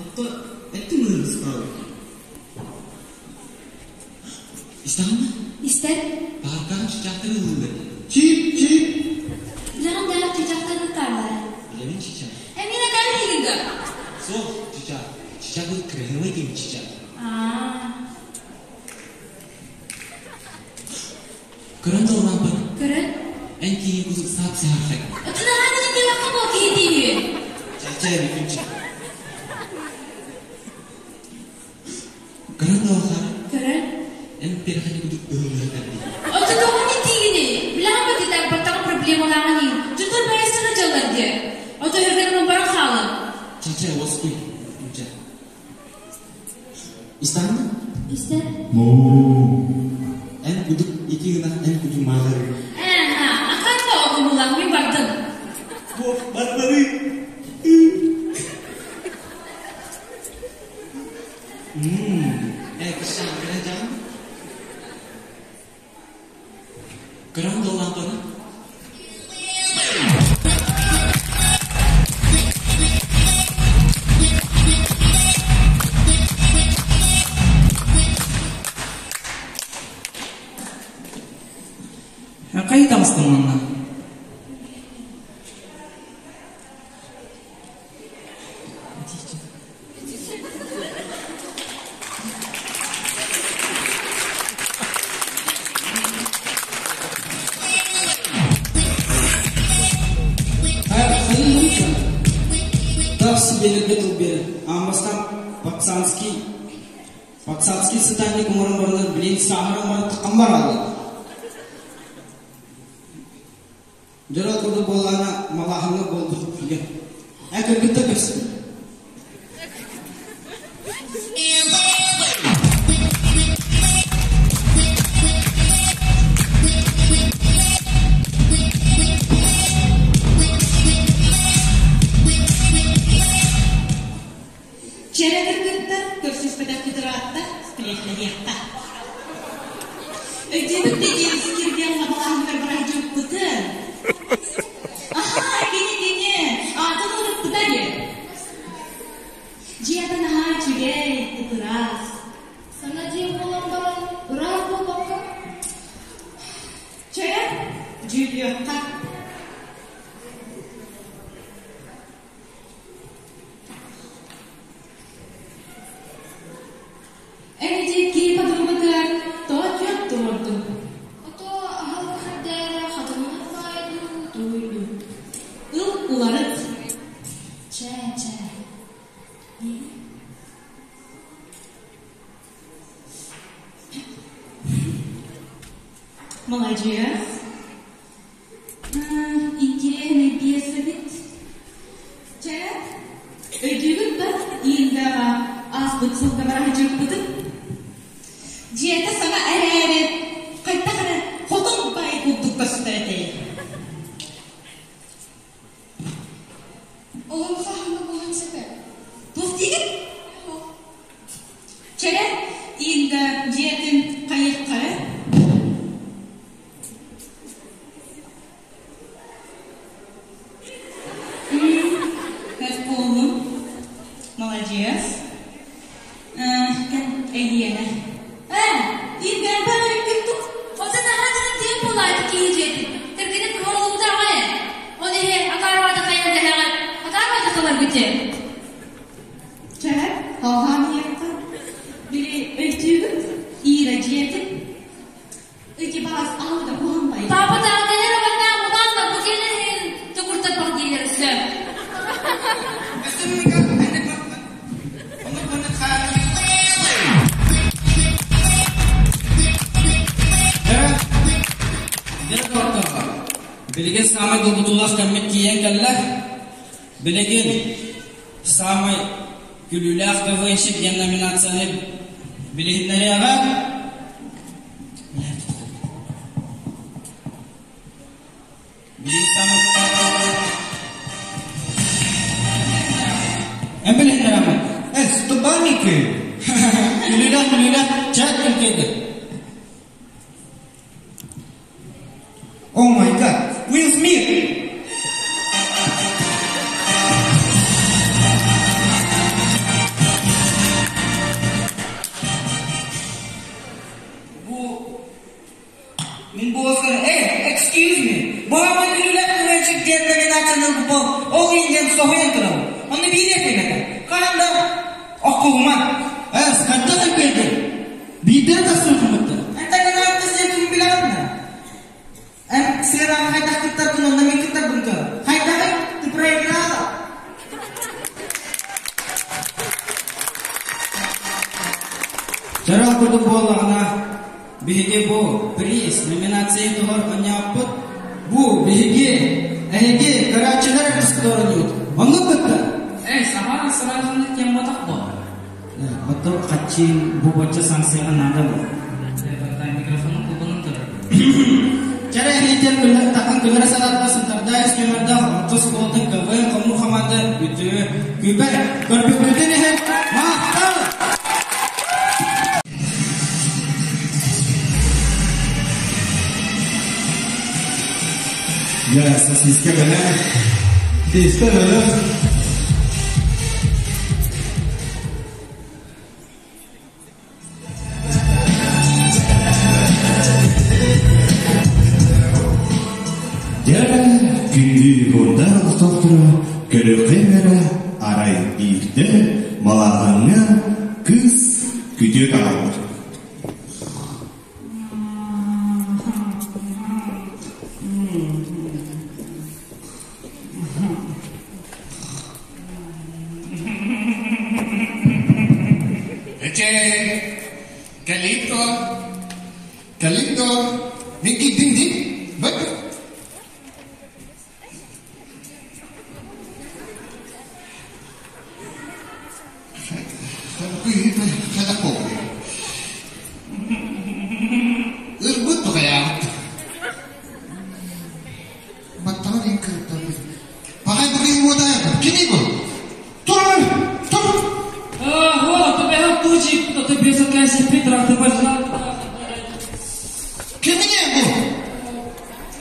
Отто эттим ырыстаабыт. Истэҕин Истэр. Пааркаҕа чычаахтар ыллыыллар. Чип, чип. Билэҕин да чычаахтар ытааллар. Билэбин чычаах. Эмиэ да кэлин да. Суох, чычаах. Чычаах был красивый ким чычаах. Аа. Көрөн доллааппын. Көрөн? Эн киһи кузук саап саһархай. Отунаҕа да диэххэ бу киһи диир. Чача бүтүнчү. Көрөн доллаахара. Көрөн? Эн перхани кудук ыһыллыһытар дии. Отутоҕуни тиигини. Билэҕин ба дитар баттаҕа проблемалааҕын Дьонтон бэйэстэри дьаллар диэ. Ото өргөнүм баран хаалан. Чача уоскуй. Унча. Истаанна? Истэн. Moo. Эн кудук ити гынах эн кудук маалары. Ээ, на, акан ба огумулан мин Көрөн да лампаны. Хайы таҕыстың манна? Так себе тыл берер. Амбастан пацанский пацанский сытанник оҥорон баранар билин сааһыран баран таххан бараллар. Дьоро курдук буоллаҕына малааһыҥҥа буолбут күлэ. Ээ кыргыттар көрсүбүт. Чэрэ кыргыттар көрсүспэтэх ыраатта сплетнэһиэххэ. Өйдүүбүт да диэн кирбиэн лабалааһыныгар бараһдьыппытын. Аһаа, кини кини, аатын ылыппыта диэн. Дьиэтэ наһаа үчүгэй, ыраас. Саҥа дьиэ буолан баран, ыраас буолбакка? Чэрэ, дьүүллүөххэ. Эн ити кии подругатыгар тоҕо түөрт туруордуҥ? Ото аһылык хэрдээрэ хатыҥынан баайа дуу, тугуй дуу? Ыл уларыт. Чэ, чэ. Маладьыас. Интириэһинэй пьеса эбит. Чэ, өйдүүгүт да Индаҕа ааспыт сылга бараһыдьыппытын? Дьиэтэ саҥа эрээри, хайдах эрэ хотон бай курдук көстөр этэй. Олоҥхо хаһан буолан сөп Туох диигин? Чэрэ, Инга дьиэтин хайыаххара? Өс буоллун. Маладьыас. Эйиэнэ. Ээ, Инга бары тук. Ота наһаа диэн буолаайы киһи дьиэтин. Кэргэнэ туһаллыбыта аҕай. Ол иһин акаарбата хайан дэһэҕит. Акаарбата кыларгыт Чэ, халҕаан иһиэххэ. Били өйдүүгүт, Ира дьиэтин. Ити баас аһылыга куһаҥ бай. Папа тааталара барна мубаанна бу кэлэн тукуртаппах диилэр өссө. Билигин саамай долгутуулаах кэммит тиийэн кэллэ. Билигин саамай күлүүлээх КВНщик диэн номинацияны билиһиннэриэҕэ. Билигин саамай Эн билиһиннэрэҕин? Э, ступаники! Күлүүлээх, күлүүлээх, чэт ким Oh my God! Will Smith! Бу мин бу Оскар, эй, excuse me, бу хамай күлүүлээх күлүүчүк диэн номинацияны ылбыппын, ол иһин диэн соһуйан турабын. Онно биир этим этэ. Хаһан да оккугума. Э, хайдах өйдөйдүн? Биирдэрэ тахсыбыт Эн таҥараатта сиэтин билэҕин да? Эн сыанаҕа хайдах кыттаргын онно мин кыттарбын көр. Хайдаҕый? Ты проиграла. Чарал курдук буоллаҕына, биһиги бу приз номинация туһар онньооппут. Бу биһиги, эһиги көрөөччүлэр эрдискоронньут. Оннук кытта. Эй, саха сразу тематах бо. Оттон хаччыын бу бачча санкцияҕа наада бу. Микрофонун кулбанын турар. Чэрэ иһитен күллэр таххан күллэрэ санаатына сынтардаах үскүмэрдээх орто оскуолатын КВН хомуур хамаанда үтүө күбэ көрбүппүтүн иһин махтал! Дьэ, сосиска бэлэм. Тиэстэ бэлэм. Дьэ, күндү Гондар олохтоохторо көрүөххэ эрэ арай биирдэ малааһыҥҥа кыыс күтүө таҕалбыт. Эчээ, кэлиим дуо? Кэлиим дуо? Мин киирдим дии. Быт. Ырбыт тухайаабыт. Баттаҕа диэн кырыктарбыт. Пахай букин уотайа. Кини бу? Тур! Тур! Вот, тебя тучи, кто-то без Петра, ты пошла. Кимине бу?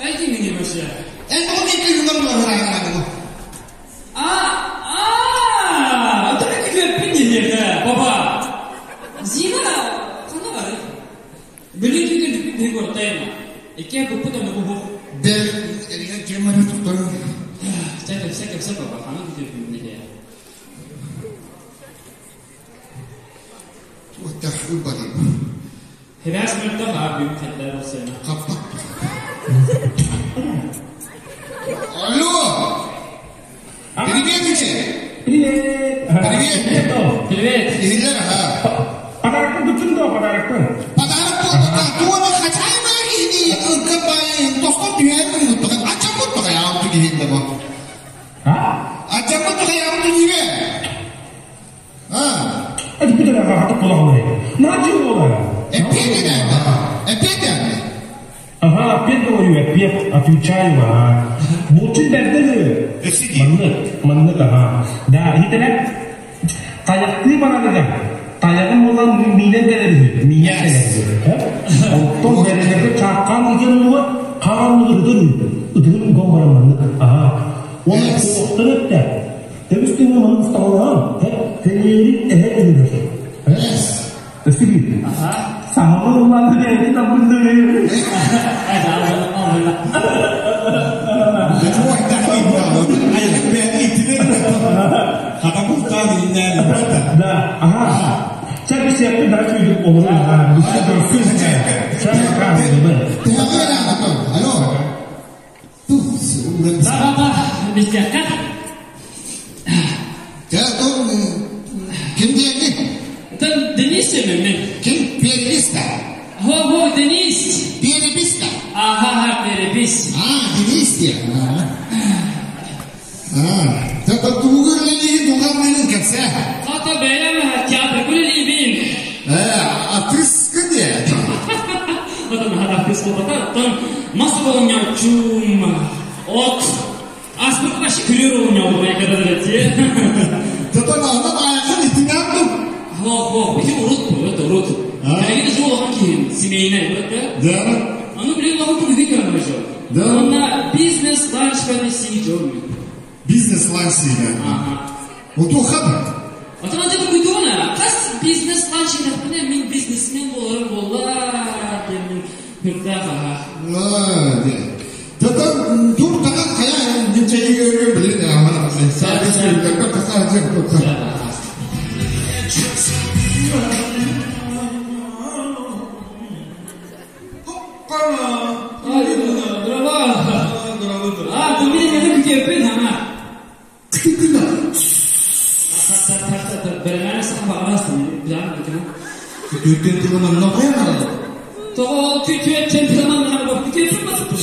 Эти меня вообще. Эн тоҕо киирдин бу? А, это как пиндине, папа. Зина, ханна бары. Билин түгэн дүпүн биһи куораттайма. Икки куппут ону бу. Бэл, эригэр дьиэмэри туттарым. Чэ, кэпсэ, кэпсэ, папа, ханна күтүөппүн биле. Туохтах ылбатым. Хирас мөлтөх аа бүгүн хэтэр осена. Хаппат. Алло! Привет, Ичи! Привет! Привет! Привет! Иһиллэр аха. Подарокпын туттун дуо, подарокпын? Подарок буолбата. Туора хачаайма киһини ырга баайын тостон түһээн муттаҕын аччаммыт тухайаабыт киһин да бу. Аччаммыт тухайаабыт киһигэ. А? Это бүтэр аҕа кулаҕын. Наадьы буолар. Эппиэт Эппиэт Ага, опять говорю, опять отвечаю, ага. Булчун бэрдэ Маннык, маннык, ага. Да, итинэ тайахтыы барарыгар тайаҕын буолан миинэн кэлэр үһү, миинэн кэлэр үһү. Оттон бэрэлэргэ чааккаан ытыан улуга хаанныгы ытыр үһү. Ытыгын уган баран маннык, ага. Уонна куохтары өттө. Тэбис түҥҥэ маннык устаҕалаһан, тэлээрин эһэ үһүгэр. Өссө биир. Саҥаны ыллаан бэйэтин табыллыы. Да, ага. Чэ, бисиэппин да күйдүк олору. Чэ, Алло. Да, да, да, бисиэккэ. Чэ, ким диэни? Это Денис мен. Ким? Переписка. Хо-хо, Денис. Переписка. Ага, ага, перепись. А, Денис диye. А, так тугур лени тугар менен кепсе. Хата бэйэм театр күлэлиибин. Артистка диye. Отон хата артист буолбата, оттон мас оҕонньорчуум от аспыт вообще күлүр оҕонньор экададырати. Тотон анан айахын итинэн ду. Хо-хо, бити урут бу, это урут. Билигин жол оҕон киһин, семейный, да? Да. Аны билигин оҕон күлүгү көрөн жол. Да. Онна бизнес-ланч бәне сии жол. Бизнес-ланч сиинэ. Ага. Оту хабар. Отон антыгы куйдугуна, хас бизнес-ланч итэхпинэ мин бизнесмен буоларым буолла диэн хүрдээх аха. Тотон тур таган хая ничего көргөн билин аман саадыс көргөн касаа жак. А, ты меня не күтеппин, ама. Бэрэмээн саха баҕарастым, билэҕин битин. Күтүөттэн тылы манна қоямады. Тоҕо күтүөттэн тылы манна күтүөттэн басыппын.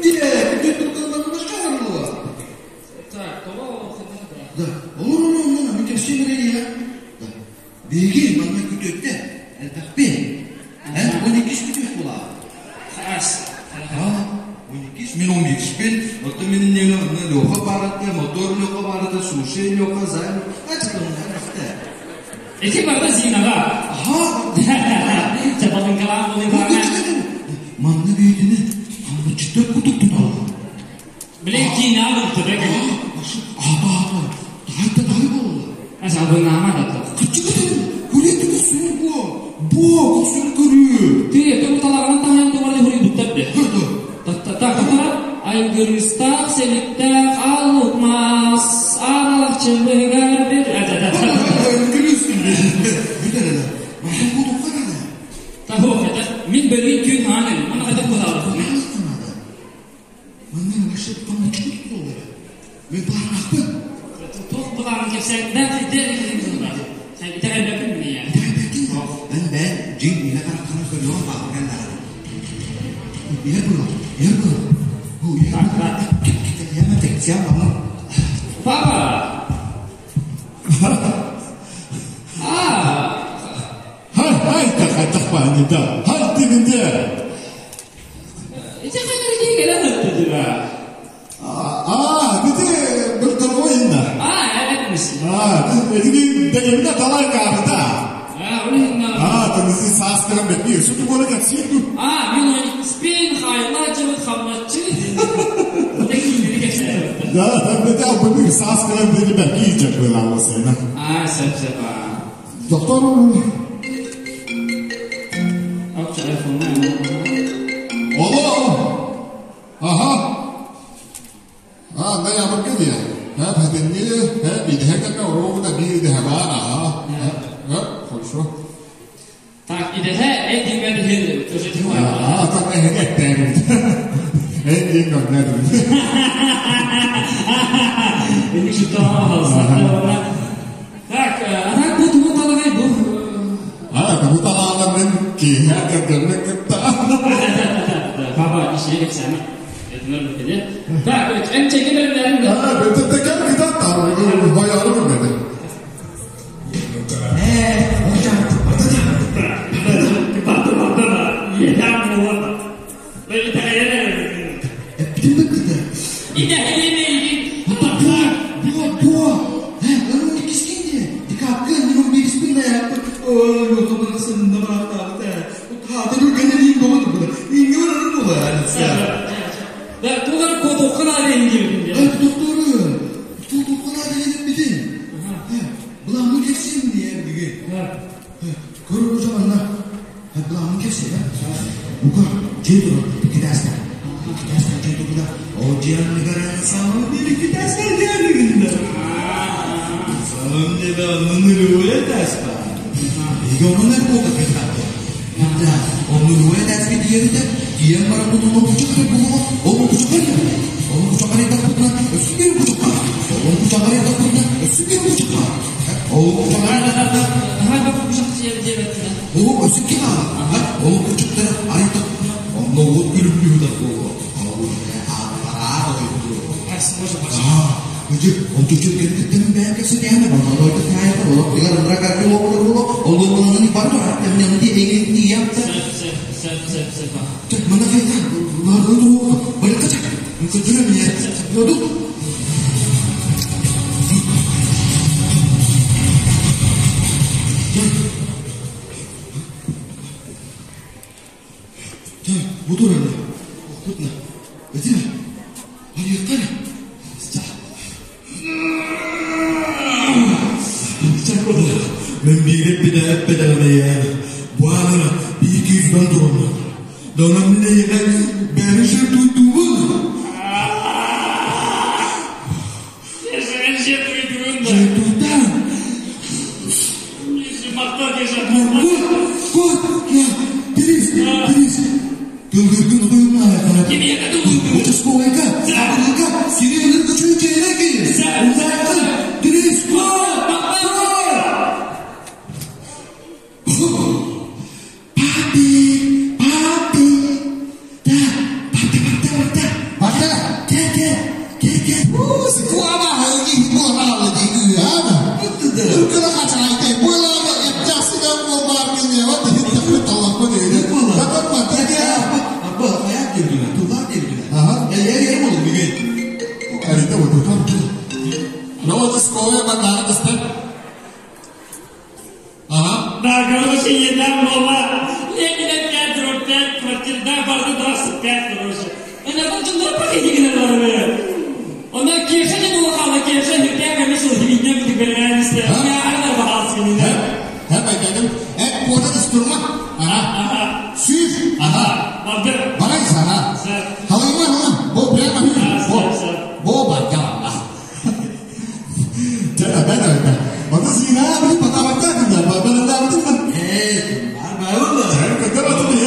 Де, күтүөттэн тылы манна шағырылы. Так, тоҕо Да, olur olur olur, мен кепсе берейін я. Да. Беги, манна күтүөтте, элбэхпин. Ә, 12 күтүөт була. Хас. А, 12 мен 15 пен, оттон менин нені Леха барыты, мотор Леха барыты, суши Леха, займ. Ачык онда, Эти барда Зинаға. Аха. Чапалын калам, болын калам. Манна бейтини, хамырчыттар кутук киинэ агылтыда кини. Ата ата. Тайта тай болла. Ас албыннаама да. Кычыгытын, күрет көсүр бу. Бу көсүр көрүү. Ты, ты талағынан тағайын туғарды хүрей бұттар де. Так, айгырыстақ, селиттақ, алукмас, аналақ чыбыгар бір. Мен бөлген күйін аңын, мана қайда көз Мен бармақпын. Тоқ бұлағын кепсәң, бән қайда Сен итәгәйбәкин мені я. Мен бән жин міне қарап қарап көрген бағыр Ер бұл, ер бұл. Папа! А! Хай, хай, тақпа, хай, дегенде. Ите қайда келген өтті А, бите бір тұрғы енді. А, әбетміш. А, эдиги дегенде талай карта. А, оны А, тыңызы састырым бетпей, сүті көрі кәпсейді. А, мен оны спин, хайла, жыбыт, хамнатчы. Да, бите албыны састырым бетпей, бәки жеп была осайна. А, сәп, сәп, а. Доктор, Ак, телефонна. Алло. Ага. А, да я могу Ha, пәтенне, ха, биде кәмә урогуна биде ха, а. А, хорошо. Так, иде ха, э дигән хил, тоже дигән. А, так не хәттәр. Э, дигән нәрдә. Инде шута Так, ана бу туму талагай бу. А, бу талагай мен киһә кергәнне кытта. Папа, ишне кепсәме? Так, эн чеке берем. А, бит текер китап тар, баягы бер. Онно Кеша диэн улахана Кеша нүккэ комиссия химия бүтүк бэлээн истэ. Арна баҕалсыгынына. Ха байданым. Э куота ыстурма. Ага. Сүүс. Ага. Барды. Барай сага. Халыйма халым. Бу прямо Бу. Бу барга. Чэ, опять это. Оны сина били потавакта дина, барында битин. Э, бар байылды. Чэ, көтөр атын я.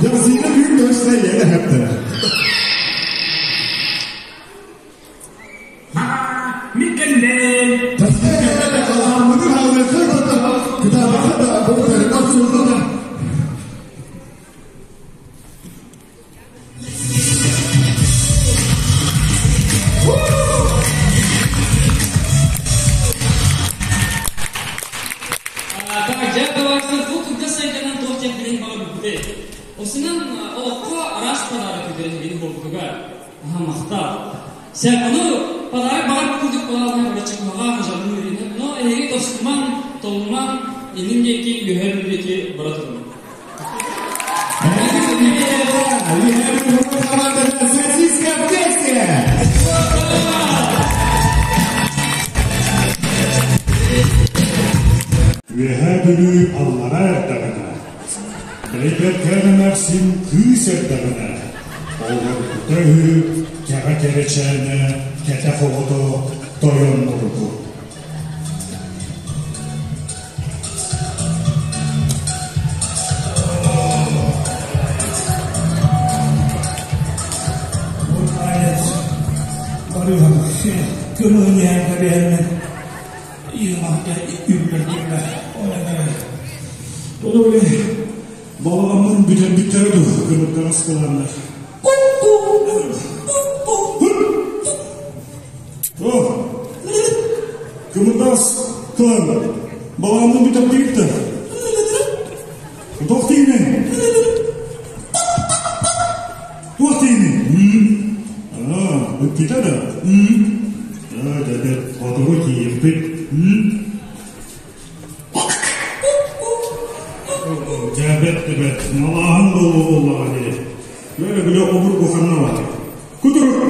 Yazıyla büyük dönüşler yine hep de. Миккеллен. Так, дьэ табаарыстар, бу кылгас сайданан туох диэн билин баҕа бүппүтэй. Осунан олоххо араас подарок үтэрин били буолбутугар. Аха, махтал. Сэ, ону подарок баҕар курдук буолалына бырачыкмаҕа хажалын үөрүнэ, но эһиги тостуман, толуман, иннин диэки, үөһэр диэки бара турун. Сосиска в тесте! Үөһээ Бүлүү аллара эрдэҕинэ, Бэйбэркээн эмээхсин кыыс эрдэҕинэ, олорбута үһү кэҕэ кэрэчээнэ кэтэх оҕото Тойон Муруку. Барыһым көмөһүнээн кэбиһэрмин иымахта үбүлэрдиҥҥэ Ол öyle балаҕаммын бүтэрбиттэрэ дуу кымырдаҕас кылааннар. О, кымырдаҕас кылаан балаҕаммын бүтэрдигит да. Туох тиийинэ? Туох тиийинэ? Аа, бүппүтэ да? Аа, дэ, хотугу тиийиппит. Дьээбэт дебет, малааһын буолуо буоллаҕа дии. Бөрө билэ обур куханна бар. Кутурук!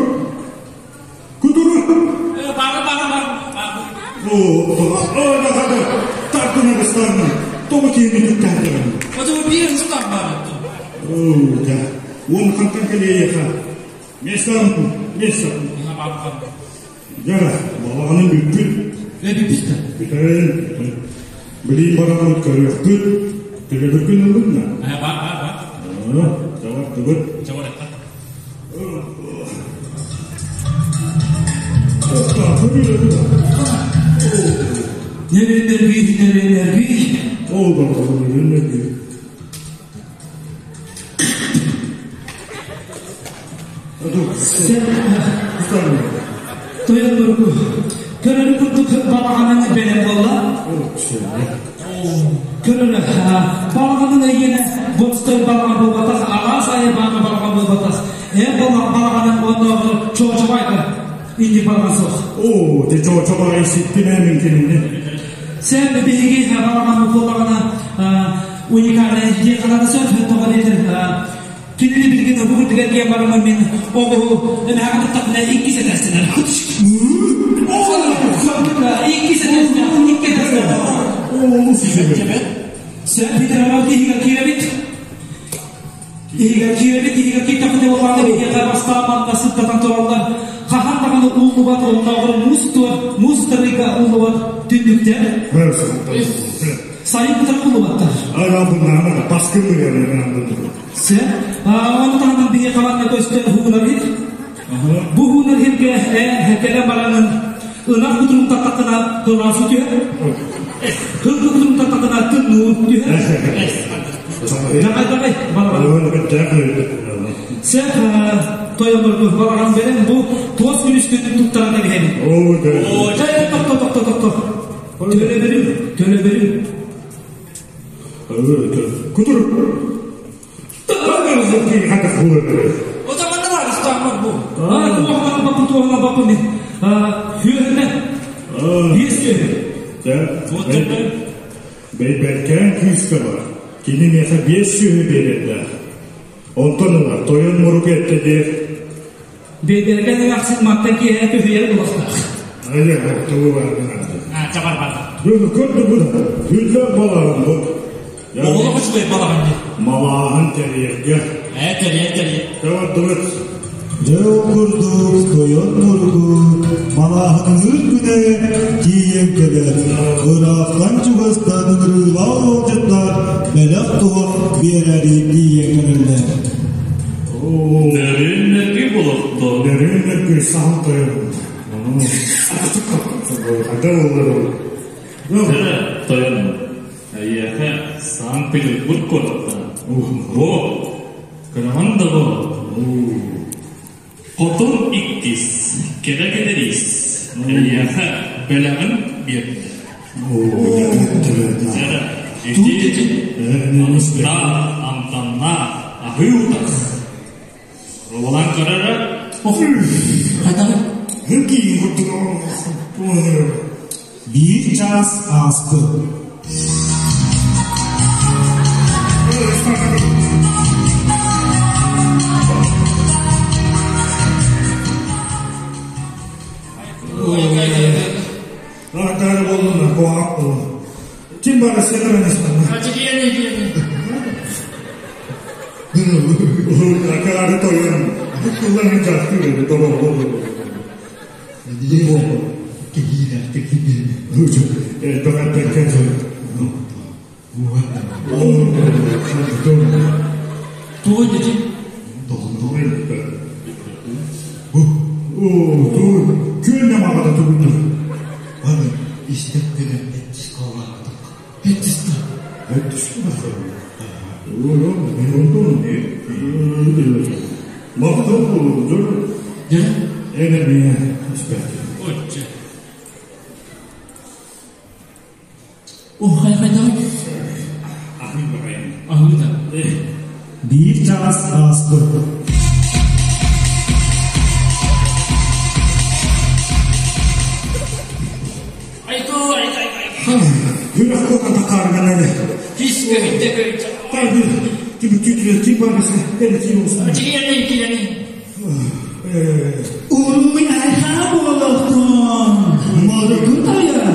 Кутурук! Бары, бары, бары. О, о, да, да, тардына быстарна. Тоҕо киһини түттээтэҕин? Оту биир сутар бар. О, да. Уон хантан кэлиэйэхэ. Места, места. Дьара, балаҕаным бүппүт. Э, бүппүт Бүтэн, бүтэн. Билиин бараммыт көрүөхпүт. Төлөбүргүн ыллын да? Бар, бар, бар. Жавар түгүт. Жавар Нереннерги, нереннерги. О, бабам, нереннерги. Сен Тойон Муруку. Көрөр курдук балаҕанын бэлэм буолла. Көрөр балаҕанын эйиэнэ бостой балаҕан буолбатах, араас айы бааны балаҕан буолбатах. Эн балаҕанын оннооҕор чоочобайга инник балаҕан суох. О, те чоочобай ситтим мин кинини. Сен биһиги балаҕан буоллаҕына уникальный диэн канада сөп тоҕо диэтэр кинини билигин бу курдук диэн барамын мин оҕуһу эмэҕэ туттахпына икки сэтээстэнэр. Икки сэтээстэнэр, икки сэтээстэнэр. Сен Питер иһигэр киирэбит. Иһигэр киирэбит, иһигэр кииртэххинэ буоллаҕына биһиэхэ бастаан манна сыттатан тураллар. Хаһан даҕаны ууллубат оннооҕор муус туор, муус тарыйга ууллубат түннүктэр. Сайын кытары ууллубаттар. Ага bunlar baskın mı yani? Сен, оны таһынан биһиэхэ манна көстөр хуунар хир. Бу хуунар хирге кэлэн баранын ынах кутурун таттакына кылаасы түһэр. Кыл кутурун таттакына тымнуу түһэр. Давай, давай, балаҕан. Сен тойоморгу балаҕан берен бу туос күнүскүн туттаран кэбиһэбин. Тохто, тохто, тохто. Төлөбүрүм, төлөбүрүм. Кутур. О, бар бу. А, туохтан албаппын, туохтан албаппын мен. Сүөһүнэн. Биир сүөһү. Бэйбэркээн күүскэ бар. Кини миэхэ биэс сүөһү биэрэрдээх. Онтон ыла тойон мурук эттэ диэх. Бэйбэркээн эмээхсин мантан киэһэ көһүйэр булахтаах. Айа, тугу барбын А, чабар бар. Бүгүн көрдү Хүллэр балаҕан бу. Оҕолох үчүгэй балаҕан дии. Малааһын тэрийэргэ. Ээ, тэрийэр, тэрийэр. Көрдүгүт. Дьэ ол курдук тойон муругу малааһыныыр күнэ тиийэн кэлэр. Ыраахтан чугастан ыҥырыылаах ыалдьыттар бэлэх-туһах биэрэри тиийэн кэлэллэр. Нөрүн-нөргүй болохто. Нөрүн-нөргүй саһыл тойон. Хада болар. Тойон, эйиэхэ Санкт-Петербург куораттан. Бу, кыраҕан да бу. Хотун иккис, кэрэ кэтэриис, эйиэхэ бэлэҕин биэрдэ. Дьэ, ити алыстаах, амтаннаах, аһыы утах. Робалаан көрөрө. Биир чаас ааспыт. Артары болуна, коак болуна. Ким бары сенер Акары тойон. Kullanın çaktı, doğru oldu. Тугу дии? О, хайа-хайа Аһыыта. Биир чаас ааспыт. Айку, айку, айку. Уруй айха буолуохтун! Муруку тойон!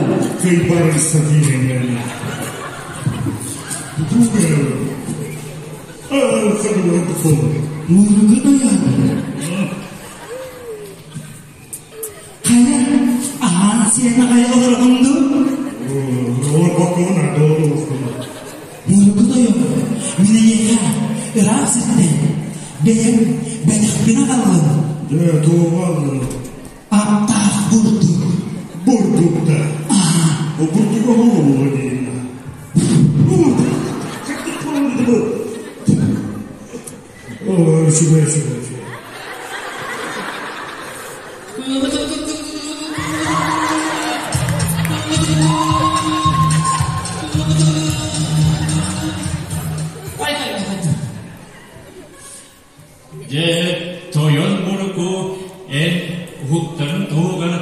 Муруку тойон! Хайа, аһаан сиэн аҕай олоргун дуу? Муруку тойон, мин эйиэхэ ыраах сиртэн бэйэм бэлэхпин аҕаллым. Аптаах бурдук. Дьэ, тойон муруку эн уһуктарын туһугар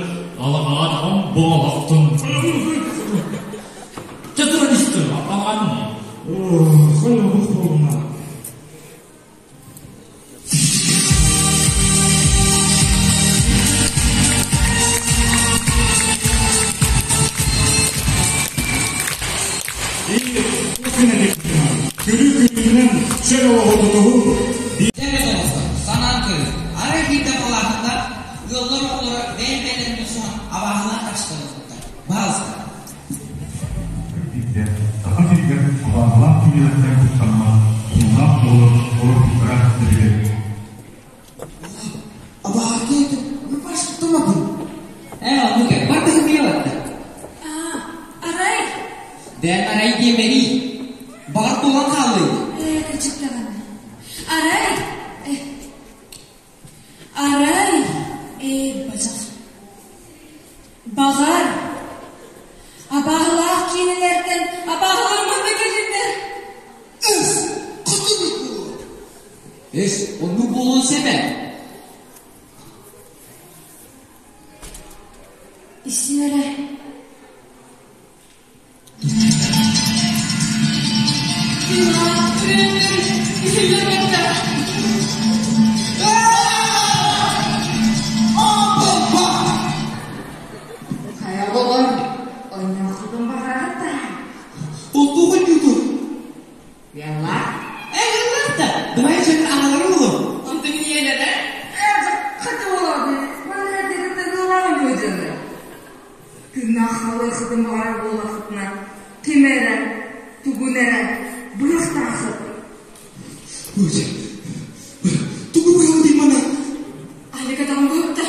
алаҕаатаҕым буолахтын. Чэ туран истин, аҕаҥ. Санаан көрүҥ, арай биирдэ балаһаннар ыаллар оҕолоро бэйэ-бэйэлэрин мусуһан абааһылаах харчыланыбыттар. Баһаалыста. Саха сиригэр абааһылаах киинэлэртэн куттаммат, суулаах оҕолор олорбуттара эбитэ. Абааһы баштымапын. Ээ, оннук ээ, бар быһымыйа барда. Арай? Дэн арай диэмэрий. Баҕар туолан хааллый. Ээ, кырдьык даҕаны. Арай? Арай? Ээ, бадьах. Баҕар, абааһылаах киинэлэртэн абааһылар манна кэллиннэр. Эс, хотун Эс, оннук буолуон сөп ээ. Киллэрбэттэр. Хайа оҕолор, онньооххутун баҕараҕыт да? Ол туох ойуутуй? Ыаллаах. Эй, ыаллаах да, давай дьон аҕалары булу. Онтон ийэлэрэ? Ээ, хата буолаҕын, манна эрдэтиттэн ыаллаах ойуодьаны. Тыыннаах хаалыаххытын баҕарар буоллаххытына, ким эрэ, тугун эрэ быһыахтааххыт. Тугу быһабытый маны? Алика там быһытта.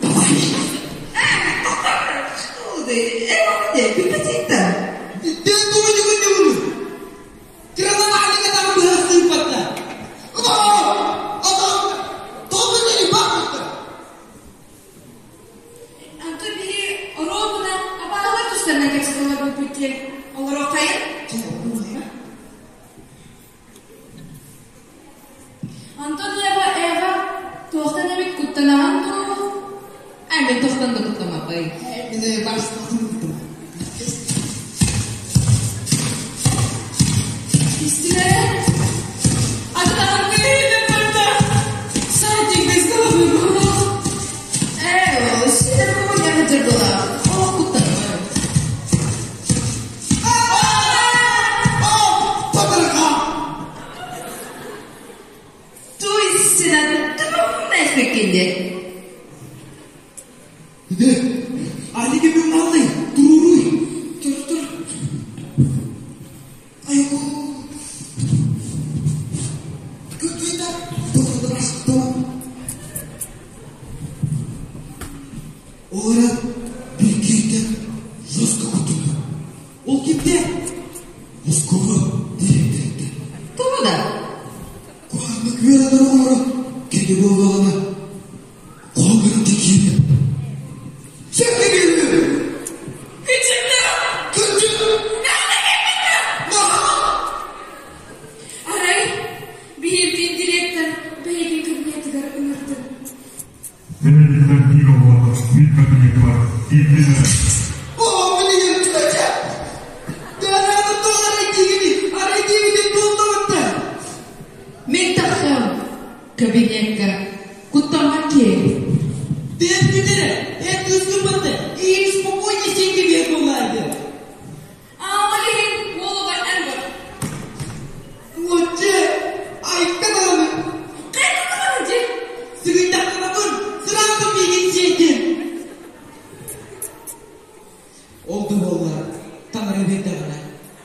Давай. Что ты? Э, билбэтиттэ. Дэн тугу дьүгүн Кыранан Алика там быһахтыыппатта. Антон биһи оруобуна абаалар тустарынан кэпсэтэллэр буолбут диэн олоруоххайын. Антон Ева Эва туохтан эбит куттанаҕын дуу? Ай, мен туохтан да куттамаппай. Мин барыстаахтан куттамам. Истинэ Атын кыһыйда барда. Саатик без головы был. Э, сен бүгүн яхы была. О, куттанам. Туй сенат түмәспеккенде. Иди. Алика мен малый, туруй. Тур, тур. Ай, Күтүнэ, туруй, Олара bir киһиттэн жестко куттанар. Ол кимде? Оскуола дириэктэриттэн. Тугу да? Куһаҕаннык үөрэнэр оҕолоро кини буоллаҕына хоһугарын тикиирэ. Сөпкө биэрдим! Күчүмнэ! Күчүм! Арай, биһиргин директор бэйэтин кабинетыгар ыҥырдын. Бенедиктен биир оҕолоох, биир кабинет бар, иитинэ. О, блин, кстати! Дәрәні тоғар дегені, арай дегені толдауытты. Мен тахсам кабинетка куттаммат киэр. Дэн күдері, эн күскүн бытты, иин спокойно сенге бер боларды. Аамалиһин уолугар эн бар. Отче, айта баламы. Қайда қаламын же? Сыгындаққанабын, сразу мегин сетин. Олду боллар, таңры бердіғіне,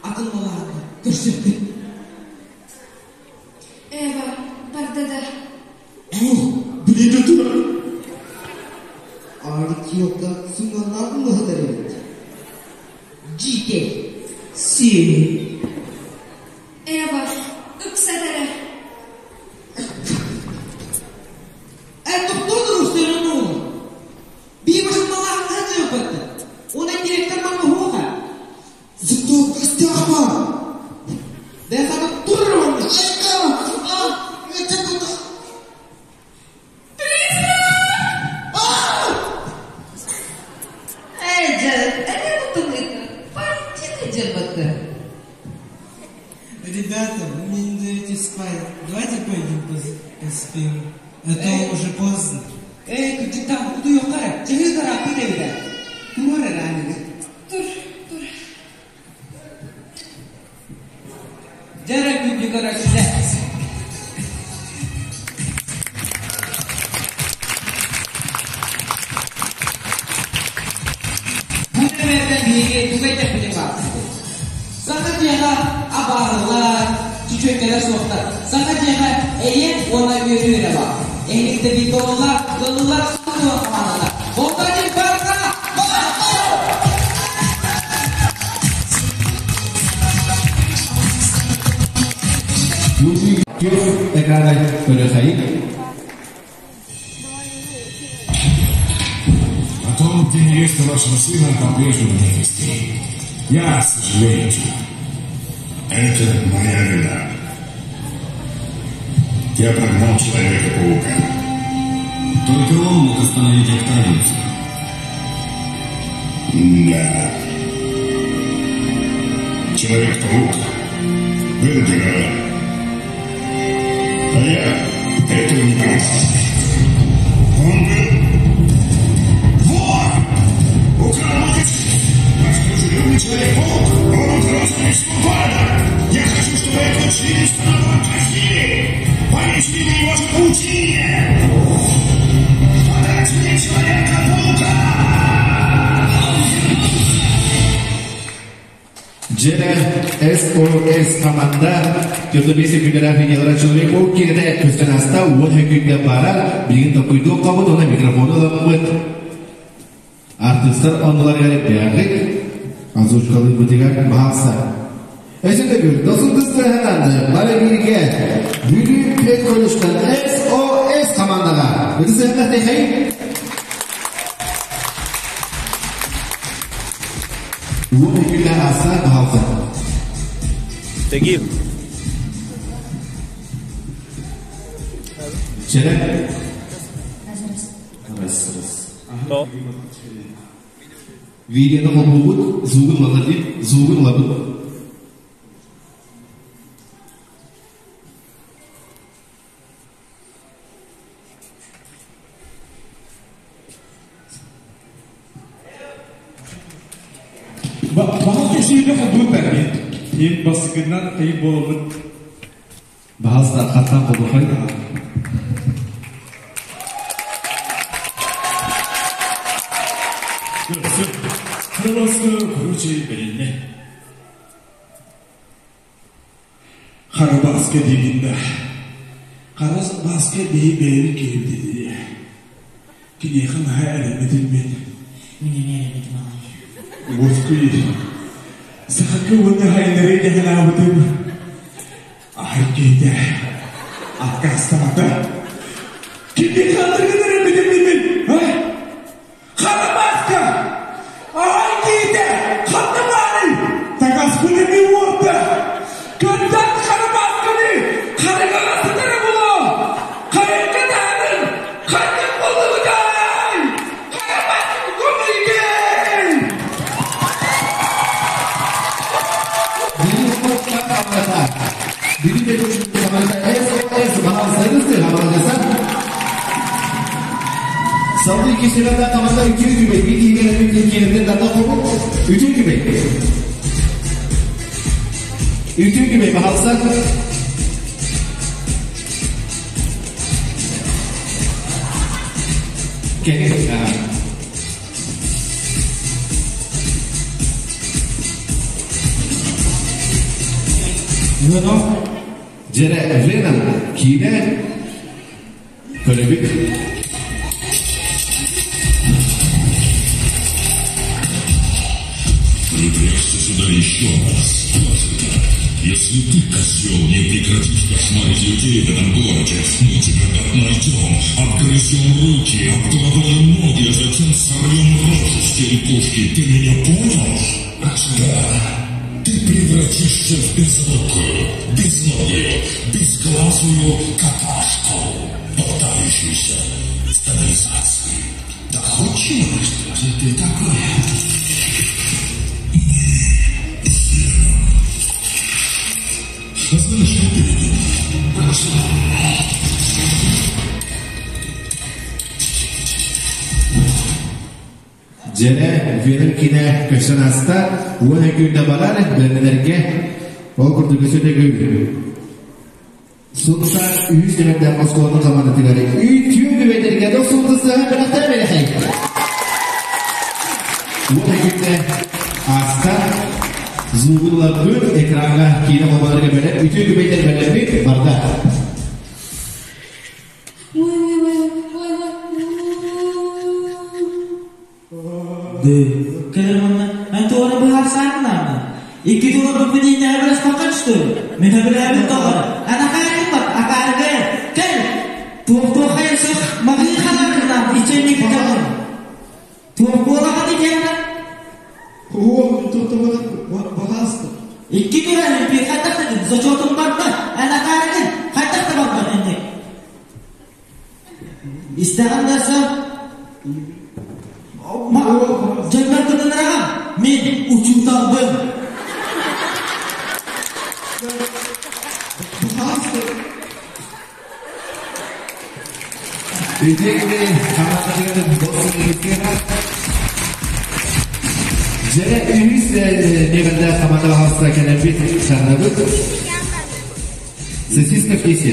атын малағына көрсөппүт. Эва, барда да. Билиде тур. Артиока сымаларын мыһытар эбит. Жите. Си. Эва, ыксатара. Ә тоқтоды рустарын оğlu. Bir başın malağına cevap Ona директор маңы хуға. Зато костяхма. Ben sana dururum. Айка! А, это куда? Эй, жа, эле куттаныйты. Партина жабаты. Ребята, вы мне не даете спать. Давайте пойдем поспим. А то уже поздно. Эй, күчүктан куду yok kara. Чыгы кара куду эбиде. Тур эранығы. Тур, тур. Жара күчү кара сюда. Bu nemerden биһиги тугай тэппитин баар. Саха дьиэҕэ абаарылар, чүчүөккэлэр суохтар. Саха дьиэҕэ эйэ уонна үөрүү эрэ баар. Эһиги бииргэ ололлар, ыаллар суох хаманалар. Болтадин барка! Күөх экраны көрөсәйик. О том, где невеста вашего сына, по-прежнему нет вестей. Я сожалею. Это моя вина. Я прогнал Человека-паука. Только он мог остановить Октавиуса. Да. Человек-паук был героем. Но я этого не понимал. Он был вор! Украл мой Наш дружелюбный Человек-паук! Он угроза для всего города! Я хочу, чтобы это училище отразили! Повесили на его же паутине! Подать мне Человека-паука! Дьэрэ SOS хаманда Тёрдобесе күннэрэ финялара человек ол киэнэтэ көстөн аста уон хөкүнгэ барар билигин токуйдуох хабыт уонна микрофону ыламмыт артыстар оннуларыгар эппээҕик озвучкалыырбытыгар баһаалса Өсө төгүл досун тыстыһынан бары бииргэ Бүлүү педколледжтан SOS хамандаҕа ытысыһыннар тэхэй Уон өкүллэ аста баһаалса Тагир. Чэрэ. То. Видеоны холбуубут, звугун ылабыт, звугун ылабыт. Баҕа кэсиигэ холбуу бэрги. Им баскынан тайып боламын. Баһаалыста хаттаан холбухай. Храбаска короче берилне. Харабаска диигин да. Харас баска биһи бэйэбит киһибит этэ. Киниэхэ наһаа эрэммитим мин. Мин эмиэ эрэммитим аҕай. Уоскуй. Сахакы уонна хайнары дэһэлаабытым. Аһай киһитэ. Аккаастамата. Кими ханныгын эрэммитим мин? А? Харабаска! Аҕай киһитэ! Ханна баарый? Таҥаспын эмиэ уорда! Көрдөөн Харабаасканы! Харыгаҕа сытара буолуо! Хайыкка таһарын! Хайдах буоллугутай? Харабаасканы көмөлгөй! Бүлүү педколледжын хаманата SOS баһаалыстайгысты хамаладасан. Салгыы иккис команда үтүө күбэй, биир киһигэ эбит киэнинэн дата хобу үтүө күбэй. Үтүө күбэй баһаалыста. Кэлин. Веном. Дьэрэ Веном киинэ көрөбүт. Припрячься сюда еще раз, Плашенька. Если ты, козел, не прекратишь кошмарить людей в этом городе, мы тебя как найдем, обгрызем руки, обгладаем ноги, а затем сорвем рожу с черепушки. Ты меня понял? Да. Ты превратишься в безрукую, безногую, безглазую какашку, болтающуюся в канализации. Доходчиво, что же ты такое? А знаешь, что ты Дьэрэ Веном киинэ көстөн аста уон өкүүнэ барар бэлэмнэргэ ол курдук өсө төгүл Сунтаар үһүс нөмэрдээх оскуолатын хамаандатыгар үтүө күбэйдэргэ дохсун тысыһа бэлэхтэр бэлэхэй. Уон өкүүнэ аста звугуларбыт экраҥҥа киинэ холбонорго бэлэм үтүө күбэйдэр бэлэммит барда. Ой, ой, ой, ой, ой, Ды, кэлэр уонна эн туора быһаарсаан наана. Икки туларбыппын ииннэһэ бырастаххын что ли? Мин сөбүлээбит доҕор. Эн акаарыҥ бар, акаарыгай. Кэл! Туох-туоххайын сых маҕыы халааргынаан ичэнник кэлэн. Туох буолаҕын итиэннэ? Икки күрэн пир хайдах да зачетун барба, эн акаарыгын хайдах да барба инник. Истэҕин да сэ Дьоннор кытыннараҕын, мин учууталбын. Үтүө хамаандатыгар босс Жere үһүс миэбэллээх хамаанда баҕалса кэлэрбит сарнабыт. Сосиска в тесте.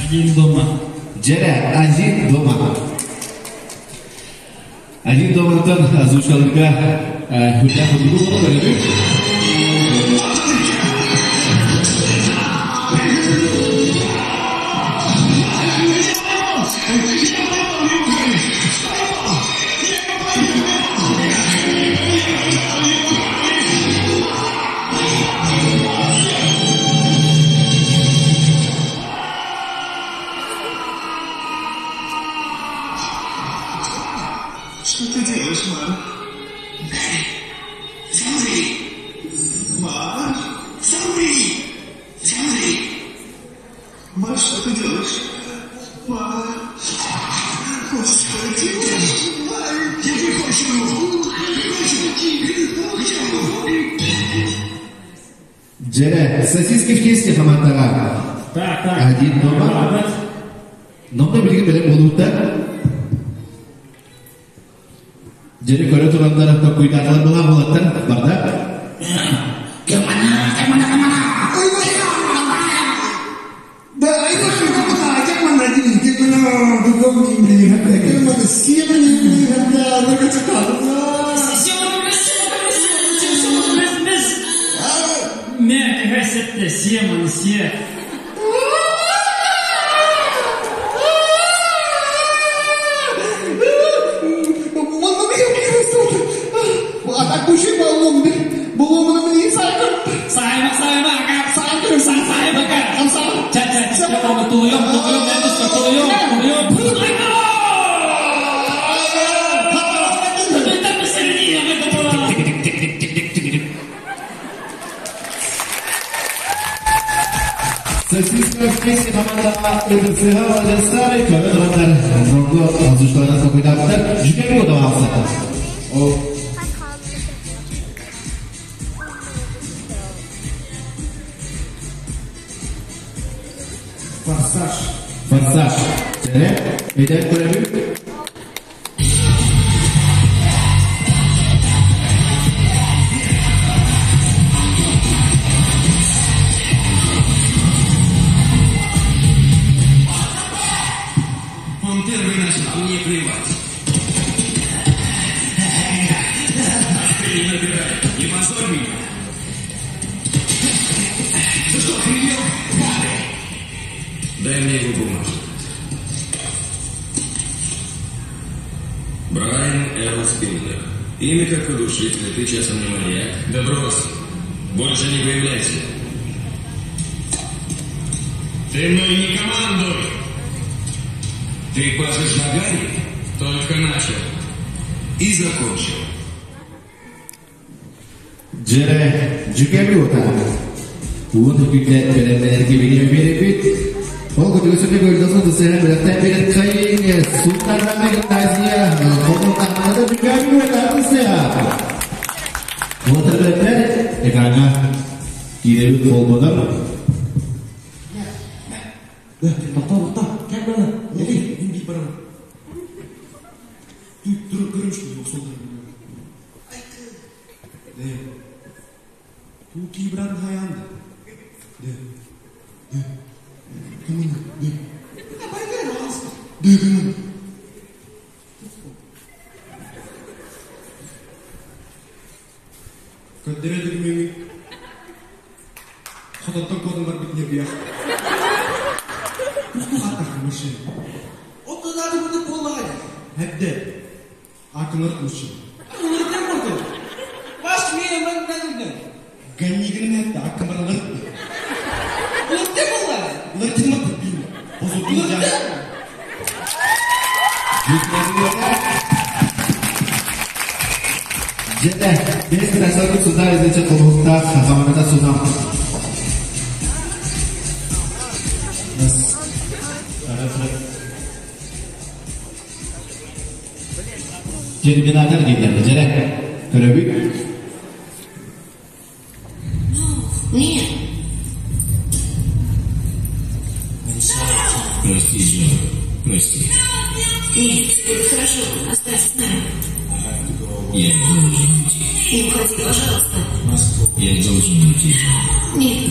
Один дома. Жere, один дома. Один доматтан озвучкаларга хүрдэх худугу көрөбүт. Что ты делаешь, Мар? Замри! Мар! Замри! Замри! Мар, что ты делаешь? Мар! Господи, Мар! Я прикончу его! Прикончу! Где он? Жere, сосиски в тесте хамаандага. Так, так. Один дома. Номда билигин белем болуутта. Жere көрө турандар токуйдагылар була булаттар барда. Да, это что это как man rajin ke kono dugo ni hatte ke ma siya ni hatte ana ka chakal. Мен кэсэтте семан се. Mamma mia, che questo? Atak kushi balum di. Bulum ni sayang. Сайма, сайма, Sayang, сайма, сайма, сайма. Ча, ча, ча, тулуйом, тулуйом, тулуйом, тулуйом. Сосиска в тесте хамаандага ыдысыга оладастар, көрө турандар номду озвучкалардан токуйдагылар. Жүкәби отабалса. Форсаж. Форсаж. Жere, өйден көрөбү. Он первый начал, а мне плевать. Ты не набирай, не позорь меня. Ты что, охренел? Падай. Дай мне его бумажку. Брайан Эл Спиндлер. Имя как удушитель, ты часом не маньяк. Да брось. Больше не появляйся. Ты мной не командуй! Ты пашешь на Гарри? Только начал. И закончил. Жere, жүкәби ота. Уын үкүтэ белемнерге билеме беребит. Ол көтөгөсөтө көрдөсүн дысыра белектен берет кайын султаннама гимназия холун тахмада жүкәби ота дысыра. Отыр белектер экранга киребит холбонор. Тоқта, тоқта, кәк бана. Эй, мен бит барам. Туй, тур, көрүмүш жоқ сол. Не? Ту кибран хаянды. Не? Не? Кымына, не? Не, кымына. Көддөрөдүк меми. Хототтон кодун бар бит нервия. Тухту хаттах машина. Отто надо будет боллага. Хәбде. Акыныр мушин. Улыртан болды. Баш мия мен мен. Ганнигин хәтте акымырлыр. Улыртан боллага. Улыртан ма бин. Бозулду жан. Жere, бес кытайсалар суздар изече колуктак хаманата сузам. Терминатор дейдер. Жere, көрөбү. Нет. Прости, Джо, прости. Нет, все будет хорошо. Останься с нами. Я должен уйти. Не уходи, пожалуйста. Я должен уйти, Джо. Нет.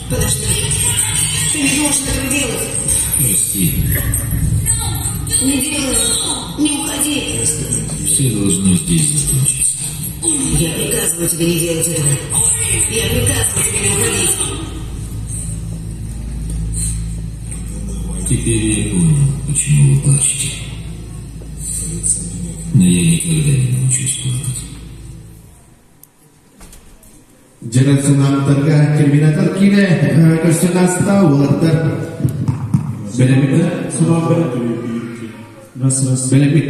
Подожди. Ты не должен этого делать. Прости. Не делай. Не уходи. Все должно здесь закончиться. Я приказываю тебе не делать этого. Я приказываю тебе не уходить. Теперь я понял, почему вы плачете. Но я никогда не научусь плакать. Дьэрэ Терминатор киинэ көрсөнаста уолаттар бэлэммит Раз, раз. Бэлэммит.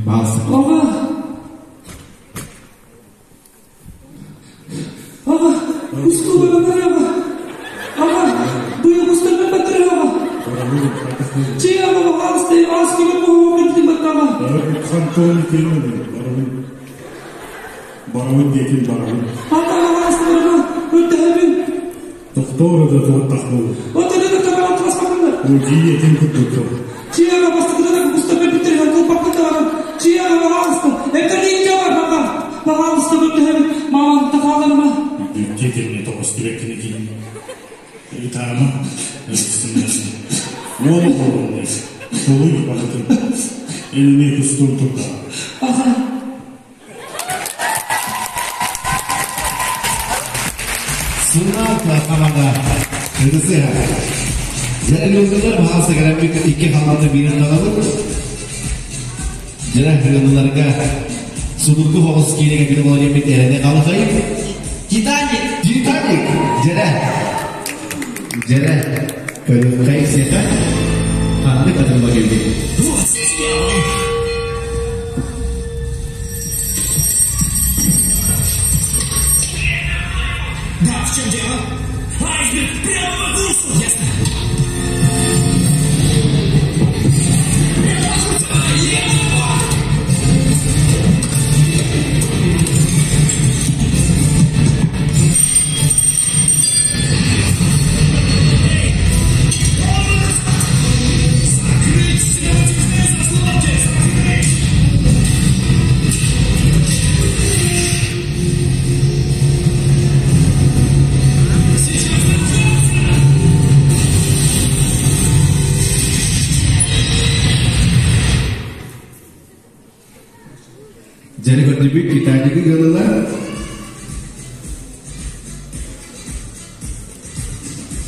Баас. Ага. Ага, устуга ага. Ага, быйыл устарга баттыр ага. Че ага, алысты, алысты көп беттин баттама. Кантон келмedi. Барабын. Барабын дейтин барабын. Ага, алысты барма, өттәбин. Доктор да туоттахбыл. Отыр да табан атлас бакында. Уди етин куттукту. Че ага, бастыгыда устар беттин хакыл бакында ага. Че ага, алысты. Эптер дейин жабар бака. Бага алысты өттәбин. Маман тахаларма. Кетерне тоғыз түбеккіне кейін. Итама. Ол болын. Толуй бақытын. Эліне кустун турда. Ага. Сунат команда. Ödüsü. Дьэрэ баҕалса кэлэммит икки халланы биирин даҕабыт. Дьэрэ ыалларга судургу хоҕус киинэгэ били буолар диэбит эрэни халахайып. Титаник! Титаник! Дьэрэ. Дьэрэ. Көрүөххэй сиэхэ. Ханнык атылла кэлбит. Да, в чем дело? Айсберг, прямо по курсу! Ясно. Дьэрэ көрдүбүт Титаниги ыаллар.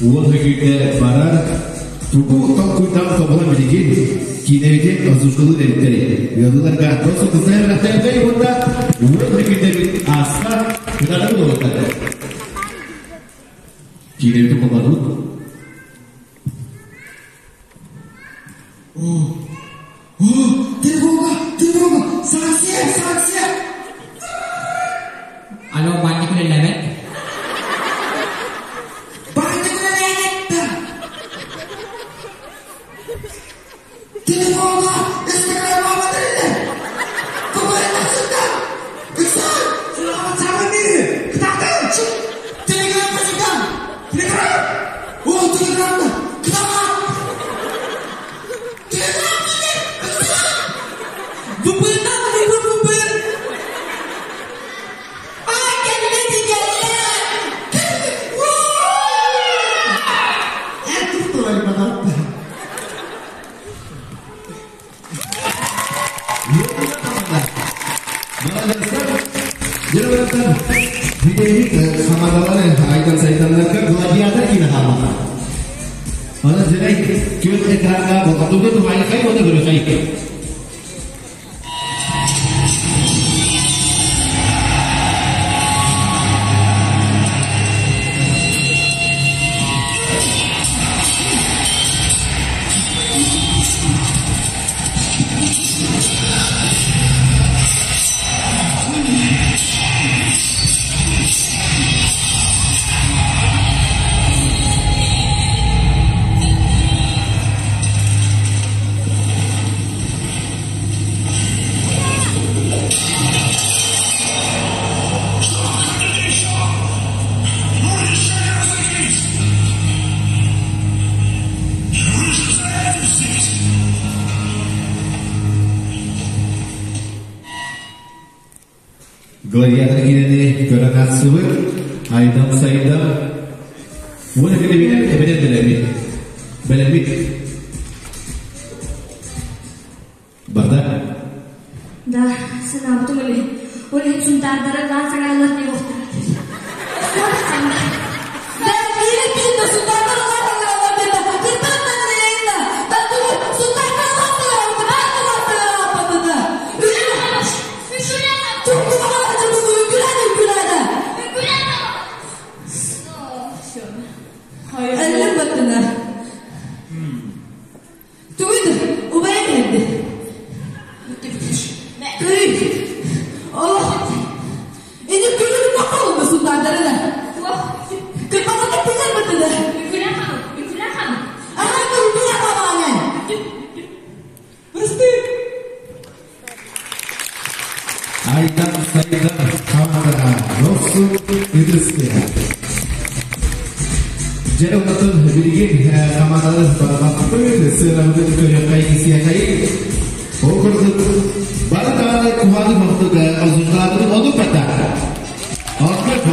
Уон хөкүтэ барар. Тугу толкуйдан тобула билигин. Киинэбитин озвучкалыы эриттери. Ыалларга тосу кызай рахтайбай бунда. Уон хөкүтэ аста кытары болуттар. Киинэбитин колланут. О, о, тревога, тревога, санкция, санкция. Алло, банник үлэлээбэт. Банник үлэлээбэт. Тревога, Инстаграм мама дэрэллэр. Көбөйө тахсыта. Ыксаан, саҥаны, кытаатын. Телеграм пасыган. Телеграм. О, телеграмда. Кытаат. Телеграм ВПН надо, ВПН. А, кэллэ, кэллэ. Это твой подарок. Молодецтар. Дьэрэ бараттар. Бүтэһик хамадалар айдан сайтаннарга гладиатор киинэ хаалла. Аны дьэрэ күн экранга болҕомтону туһаайхай уонна көрүөхэй. Гладиатор киинэни көрөн аахсыбыт Айдам Сайдам уонна эбэтэр бэлэммит. Бэлэммит. Барда. Да, санаабытым ол иһин. Ол иһин сунтаардара лаан саҥараллар диэх охтара. Да, биир биир да сунтаардар лаан саҥараллар диэтэ. Кыртан да Да, сунтаардар лаан саҥараллар. Әллем баттына. Тугуйду, убайым иһэрди. Көрүй. Олох. Ини күлүн бақалымы сунтаардарына. Кырбаҕа билэр баттына. Аха, күлүн бақалымы. Рыстык. Айдам Сайдам хамадаға Росу Идриске. Дьэ онтон билигин хамаадалар барабаппыт, сыанабытын көрүөххэй, истиэхэй. Ол курдук бары даҕаны куһаҕаны курдук осуждаатыбыт оннук бата. Оннук.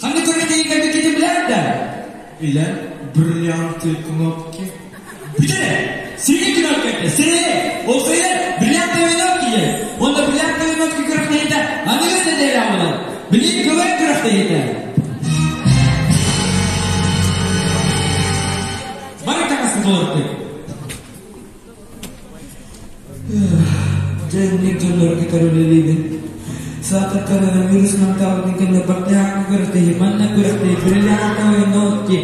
Ханна көрө кэлбиккитин билэр да? Илэ бриллианты кнопки. Бүтэ! Сири кнопка, сири! Ол сири бриллиантовые нотки есть. Онда бриллиантовые нотки көрөхтейді. Аныгы да дейді оны. Билин көбөк көрөхтейді. Бары таңасын толырды. Дьэ, дьоннорго көрүлэлиибин. Саатар коронавирус мантаабытын кэннэ бардыһааҥҥа күрэхтэһии, манна күрэхтэһии, бриллиантовые нотки,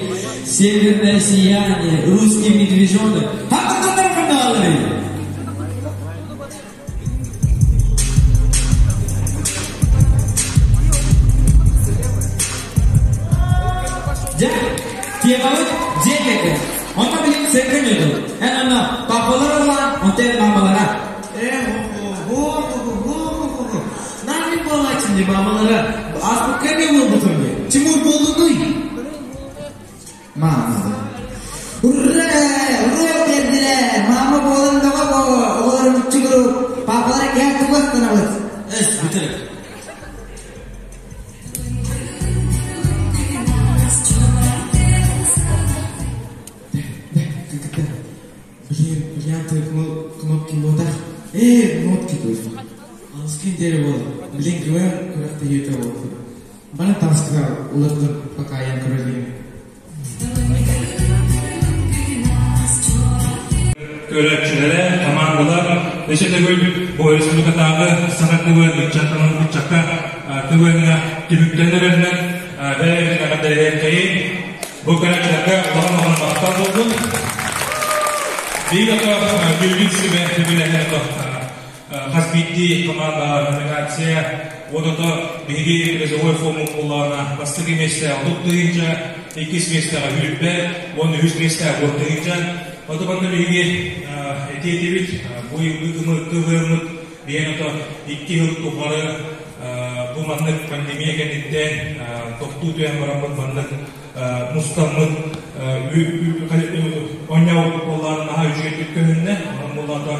северное сияние, русский медвежонок. Ханна дьоннор ханнааларый? Дьэ, темабыт дьиэ кэргэн. Онно билигин сэргэн ыытыл. Эн онно папалар ыллаан, онтон мамалара. Э, хо-хо-хо-хо-хо-хо. Нами буолааччы мамалара. Ааспыкка эмиэ буолбутум дии. Тимур буоллунуй? Мама. Ура! Ура бердилер! Мама буолан бөҕө оҕолорун уччугуру, папалара кэһэ тугуохтанабыт. Эс, бүтэрик. Блин, бриллиантовые кнопки буотах. Э, нотки то есть. Аныскын диэри буол. Блин, КВН күрэхтэһиитэ буолбут. Бары таҥаска уларытан пока айан көрөллүүм. Көрөөччүлэрэ, командалар, өссө төгүл бу республикатааҕы Саха КВН ыччаттарын ыччакка КВН-ҥа түмүктэнэр эрэнэн бэйэбитин эҕэрдэлиэххэйин. Бу көрөөччүлэргэ улахан улахан махтал буоллун. Биир ото дьүүллүүр сүбэ үбүлэһэр ото хас биирдии командаҕа номинация уон ото биһиги призовой фонун буллаҕына бастакы миэстэ 30 тыһыынча, иккис миэстэҕэ 20, 13 миэстэҕэ 10 тыһыынча. Ото манна биһиги этиэ этибит, бу КВН-мыт биһиэн ото 2 жыл тухары бу маннык пандемия кэнниттэн тохтуу түһэн бараммыт маннык мустаммыт оонньообут буоллаан наһаа үчүгэйдик көһүннэ. Онон буоллаата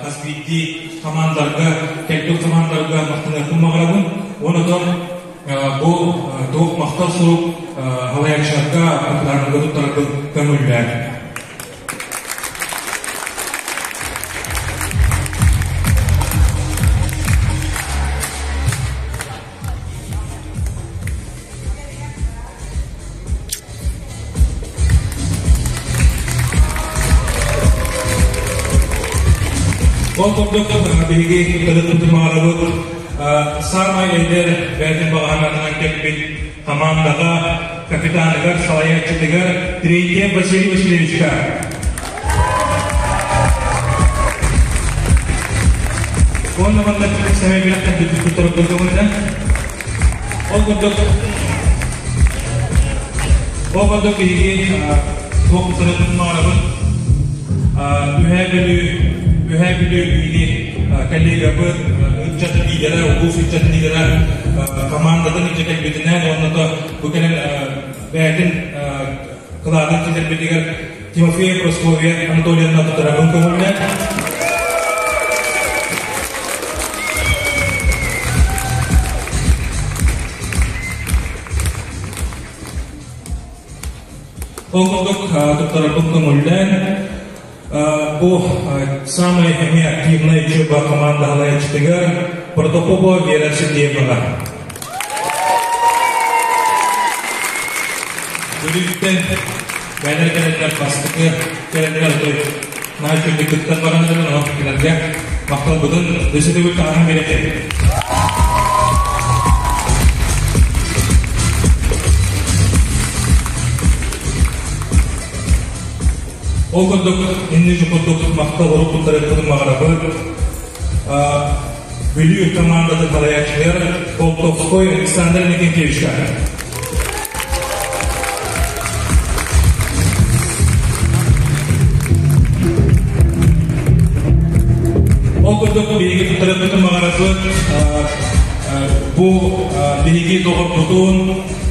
хас биирдии командарга, кэлбит командарга махтаныахпын баҕарабын. Онон бу туох махтал сурук халайааччыларга, капитаннарга туттарарбын көҥүллээн. Ол курдук биһиги кыттыбыт маҕарабыт саамай эдэр бэйэтин баҕаһанатынан кэлбит командаҕа капитаныгар, салайааччытыгар Третьев Василий Васильевичка. Уонна манна сэмэй билэхтэн бүтүттэрбит көҥүллэн. Ол курдук биһиги туох тутарытын маҕарабыт Үһээ Бүлүү Үһээ Бүлүү биһиги коллегабыт ыччат лидера, улуус ыччат лидера командатын илдьэ кэлбитинэн уонна то бу кэлэн бэйэтин кылаатын киллэрбитигэр Тимофеев Прасковья Анатольевна тутарабын көҥүллээн. Ол курдук туттарарбын көҥүллээн бу самый эмиэ активный чуба команда халайаччытыгар Протопопова Вера Сергеевнаҕа. Бүлүүттэн бэйэлэр кэлэннэр бастакы кэлэннэр наһаа үчүгэйдик кыттан баран онон кинилэргэ махталбытын өссө төгүл таһааран биэрэбит. Ол курдук, инни курдук махтал уруккуттарыттан маҕарабыт. Бүлүү командатын салайааччылар Болтовской Александр Никитичка. Ол курдук биһиги туттарыппытын маҕарабыт бу биһиги доҕорбутун,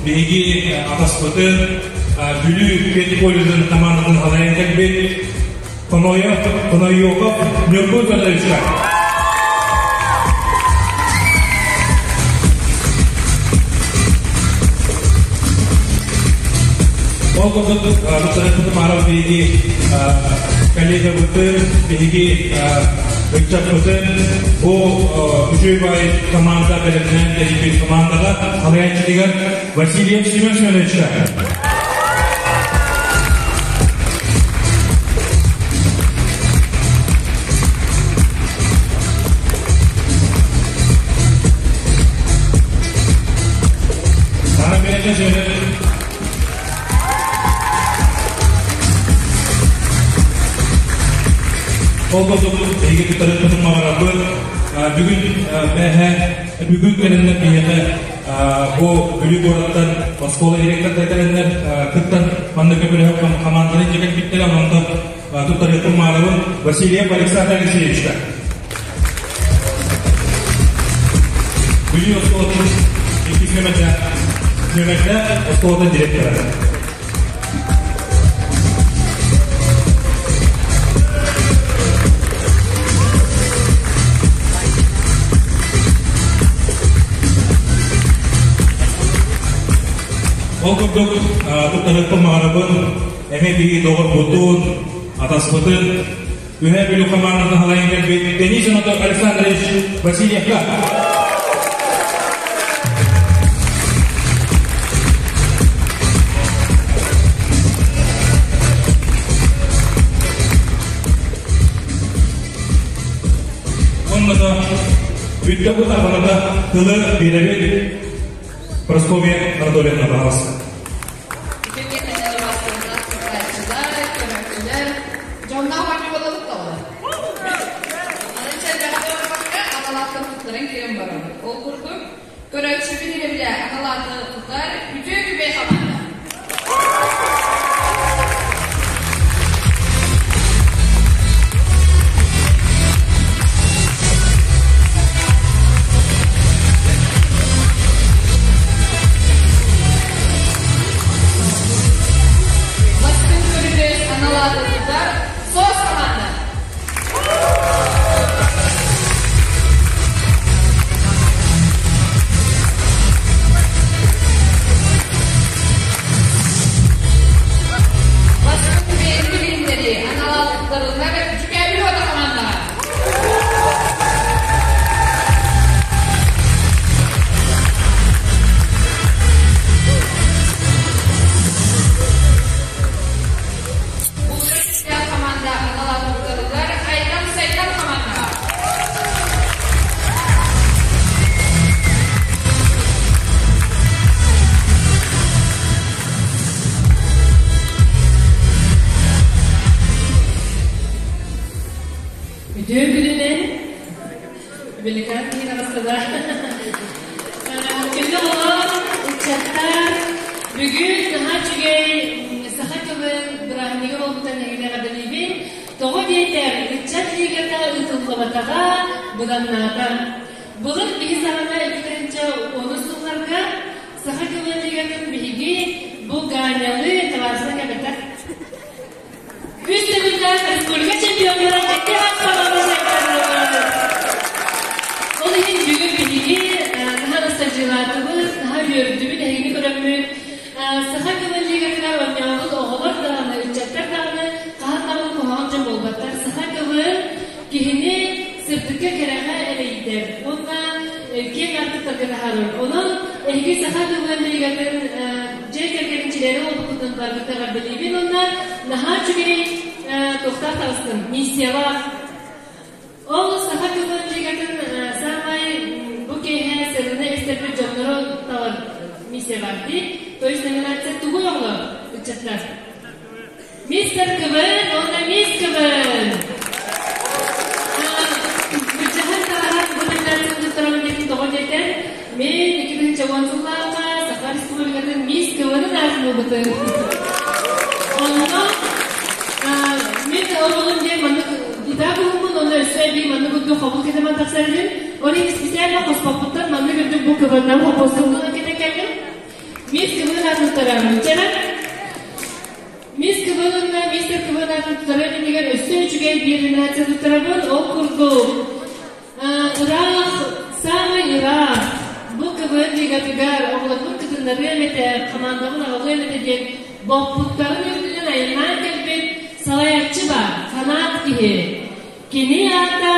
биһиги атаспытын Бүлүү педколледжын командатын салайан кэлбит Коноев, Коноёков Ньургун Федоровичка. Ол курдук туттарыппытын маҕарабыт биһиги коллегабытын, биһиги ыччаппытын бу үчүгэй баай команда бэлэмнээн тэрийбит командаҕа салайааччытыгар Васильев Семен Семеновичка. Ол курдук эһиги туттарыппытын маҕарабыт. Бүгүн бэһэ бүгүн кэлэннэр биһиэхэ бу Бүлүү куораттан оскуола директордара кэлэннэр кыттан манна көмөлөһөр команданы дьэ кэлбиттэрэ онтон туттарыахпын маарабын Васильев Александр Алексеевичка. Бүлүү оскуолатын иккис нүөмэрдээх оскуолатын директора. Ол курдук туттарыппын маҕарабын эмиэ биһиги доҕорбутун, атаспытын Үһээ Бүлүү командатын халайан кэлбит Денис Анатолий Александрович Васильевка. Онно да Түмүккэ бу таханата тылы биэрэбит Прасковья Анатольевна Баҕаска. Дьонноох оонньуу буолабыт тоҕо? Аны чэрбэхтэ барбакка аналааттан туттаран киирэн барабыт. Ол курдук, көрөөччү биһирэбилэ аналааты тутар үтүө күбэй хамаанда. Бастыҥ көрүдүөс аналааты тутар СОС хамаанда. Бастыҥ бэйэни билиһиннэрии аналааттарыллар Дьүкээбил уота хамаандаҕа. Улуу хамаанда аналааттарыллар Айдан Сайдан хамаандаҕа. Үтүө күнүнэн Великан киһи таҕыстыла. Күндү оҕолор, ыччаттар, бүгүн наһаа үчүгэй саха тылын бырааһынньыга буолбутун эһигини эҕэрдэлиибин. Тоҕо диэтэр, ыччат лигата ыытыллыбатаҕа быданнаата. Былыр биһи саҕана 2010 сылларга саха тылын лигатын биһиги бу Ганялы табаарыстар кэлбэтэх Үс төгүллээх республика чемпионнара икки Ол иһин бүгүн биһиги наһаа ностальгиялаатыбыт, наһаа үөрдүбүт, эһигини көрөммүт. Саха тылын лигатыгар оонньообут оҕолор даҕаны, ыччаттар даҕаны хаһан даҕаны куһаҕан дьон буолбаттар. Саха тылын киһини сырдыкка кэрэҕэ элэйдэр уонна киэҥ аартыктарга таһаарар. Онон эһиги саха тылын лигатын дьиэ кэргэнин чилиэнэ буолбуккутун барбыт эҕэрдэлиибин уонна наһаа үчүгэй туохтаах таҕыстым миссиялаах. Ол саха тылын лигатын саамай бу киэһэ сыананы истэрбит дьоннору талар миссия бар дии. То есть номинация тугуй оҕолор ыччаттар? Мистер КВН уонна Мисс КВН. Быччаһын таһаар бу номинацияны туттарабын диэтин тоҕо диэтэр, мен 2010 сыллаахха Саха Республикатын Мисс КВН-ын аатын ылбытым. Онно мен оҕолум диэн маннык итаа булуммун, онно өссө эбии маннык үрдүк хобул кетеман тахсар этим. Ол иһин специально хоспоппуттан маннык үрдүк бу КВН-нан хоппуоскаммын кетен кэллим. Мисс КВН аатын туттарабын. Чэрэ Мисс КВН-на мистер КВН аатын туттарар иннигэр өссө үчүгэй биир номинация туттарабын. Ол курдук, ыраах, саамай ыраах, бу КВН лигатыгар оҕолорбун кытыннарыам этэ, хамаандабын аҕалыам этэ диэн боппуттарын үрдүнэн айаннаан кэлбит салайааччы баар, фанат киһи. Кини аата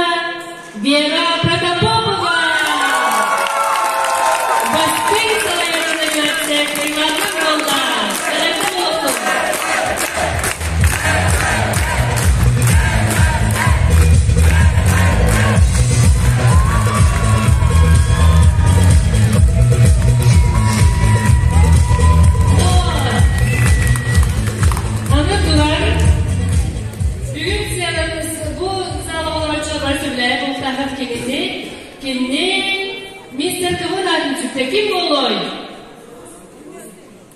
Вера Протопопова! Бастыҥ салайааччы номинация кыайыылаахтар буолла! Эҕэрдэ буолуохтун! Аны туран Бүгүн бу саала олороччу бары сөбүлээбит бултаахат киһини, кини мистер Кыбын аатын сүктэ ким буолуой?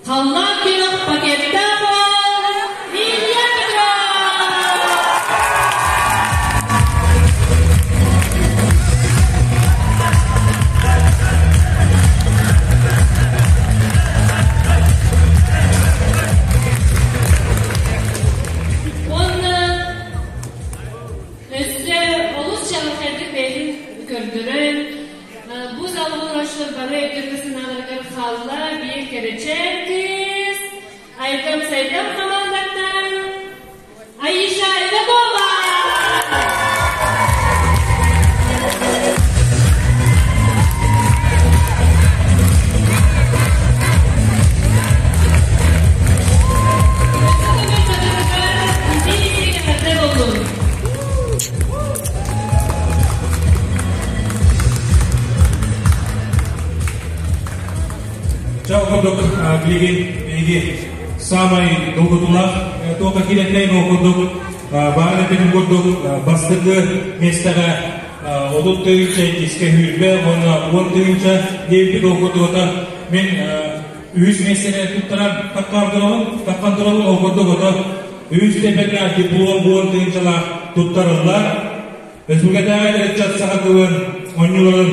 Халлаан күөх пакеттаах уол Илья Петров! Уонна өссө олус чаҕылхайдык бэйэтин көрдөрөн, бу залга олороччулар бары өйдөргө санааларыгар хаалла биир кэрэчээн кыыс Айтам Сайдам хамаандаттан Аиша Иванова! Ча курдук билигин биһиги самай долгутуулаах туока киирэннэй ол курдук баарын эппитим курдук бастакы миэстэҕэ 30 тыһыынча иккискэ сүүрбэ уонна 10 тыһыынча диэбиппит ол курдук мин үһүс миэстэни туттаран таххан турабын ол курдук ото үһүс тэпэкэ диплом 10 тыһыынчалаах туттарыллар. Республикатааҕы ыччат саха тылын оонньууларын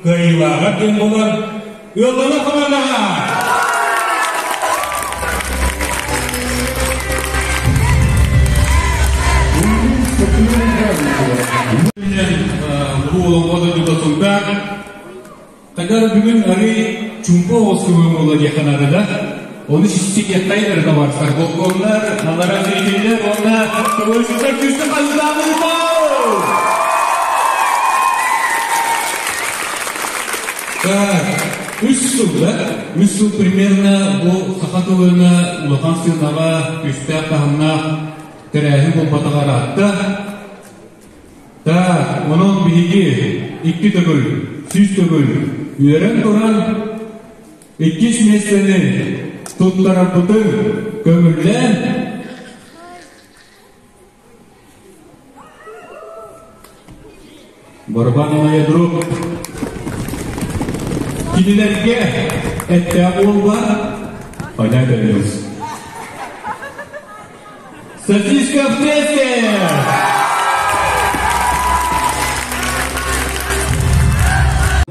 кыайыылааҕа диэн буолар. Ыаллана хамаандаҕа! Бу олоҥхо дойдута Сунтаар. Тагар бүгүн арый чумпу оҕус көмө буолла диэххэ наада да. Ону ситиэххэй эрэ барсар. Болкуоннар, аллара зрителлэр уонна көмөлөсүктэр күүскэ хаһыытаабыт. Так, үс сыл, да? Үс сыл примерно бу саха тылына улахан сыанаҕа күүстээх таһымнаах тэрээһин буолбатаҕа ыраатта. Так, онон биһиги икки төгүл, сүүс төгүл үөрэн туран иккис миэстэни туттарарбытын көҥүллээн Барабанная дробь кинилэргэ эттээх уол бар, понятно Сосиска в тесте!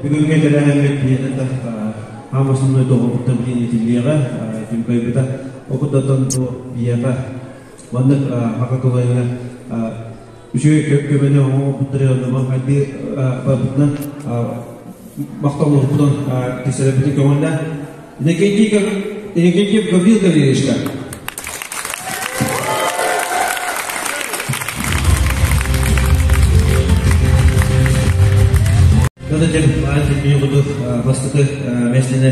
Бүгүҥҥү тэрээһиммит биһиэнэ хаам основной доҕорбуттан билин этиллиэҕэ, түмкайбыта. Окутатан бу биһиэхэ маннык хака кылайга үчүгэй көмөнү оҥорбуттары оннума хайдыы барбытынан махталларбытын тиксэрэрбитин көҥүллээн Иннокентий Гаврил Гаврильевичка. Дадатер бастакы миэстэни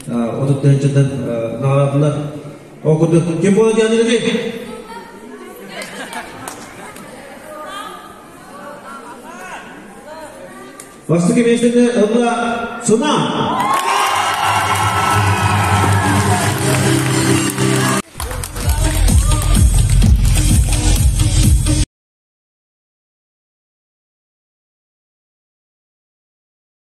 30 тыһыынчаттан наҕараадалар. Ол курдук ким буола диэн Бастакы миэстэни ылла Сына.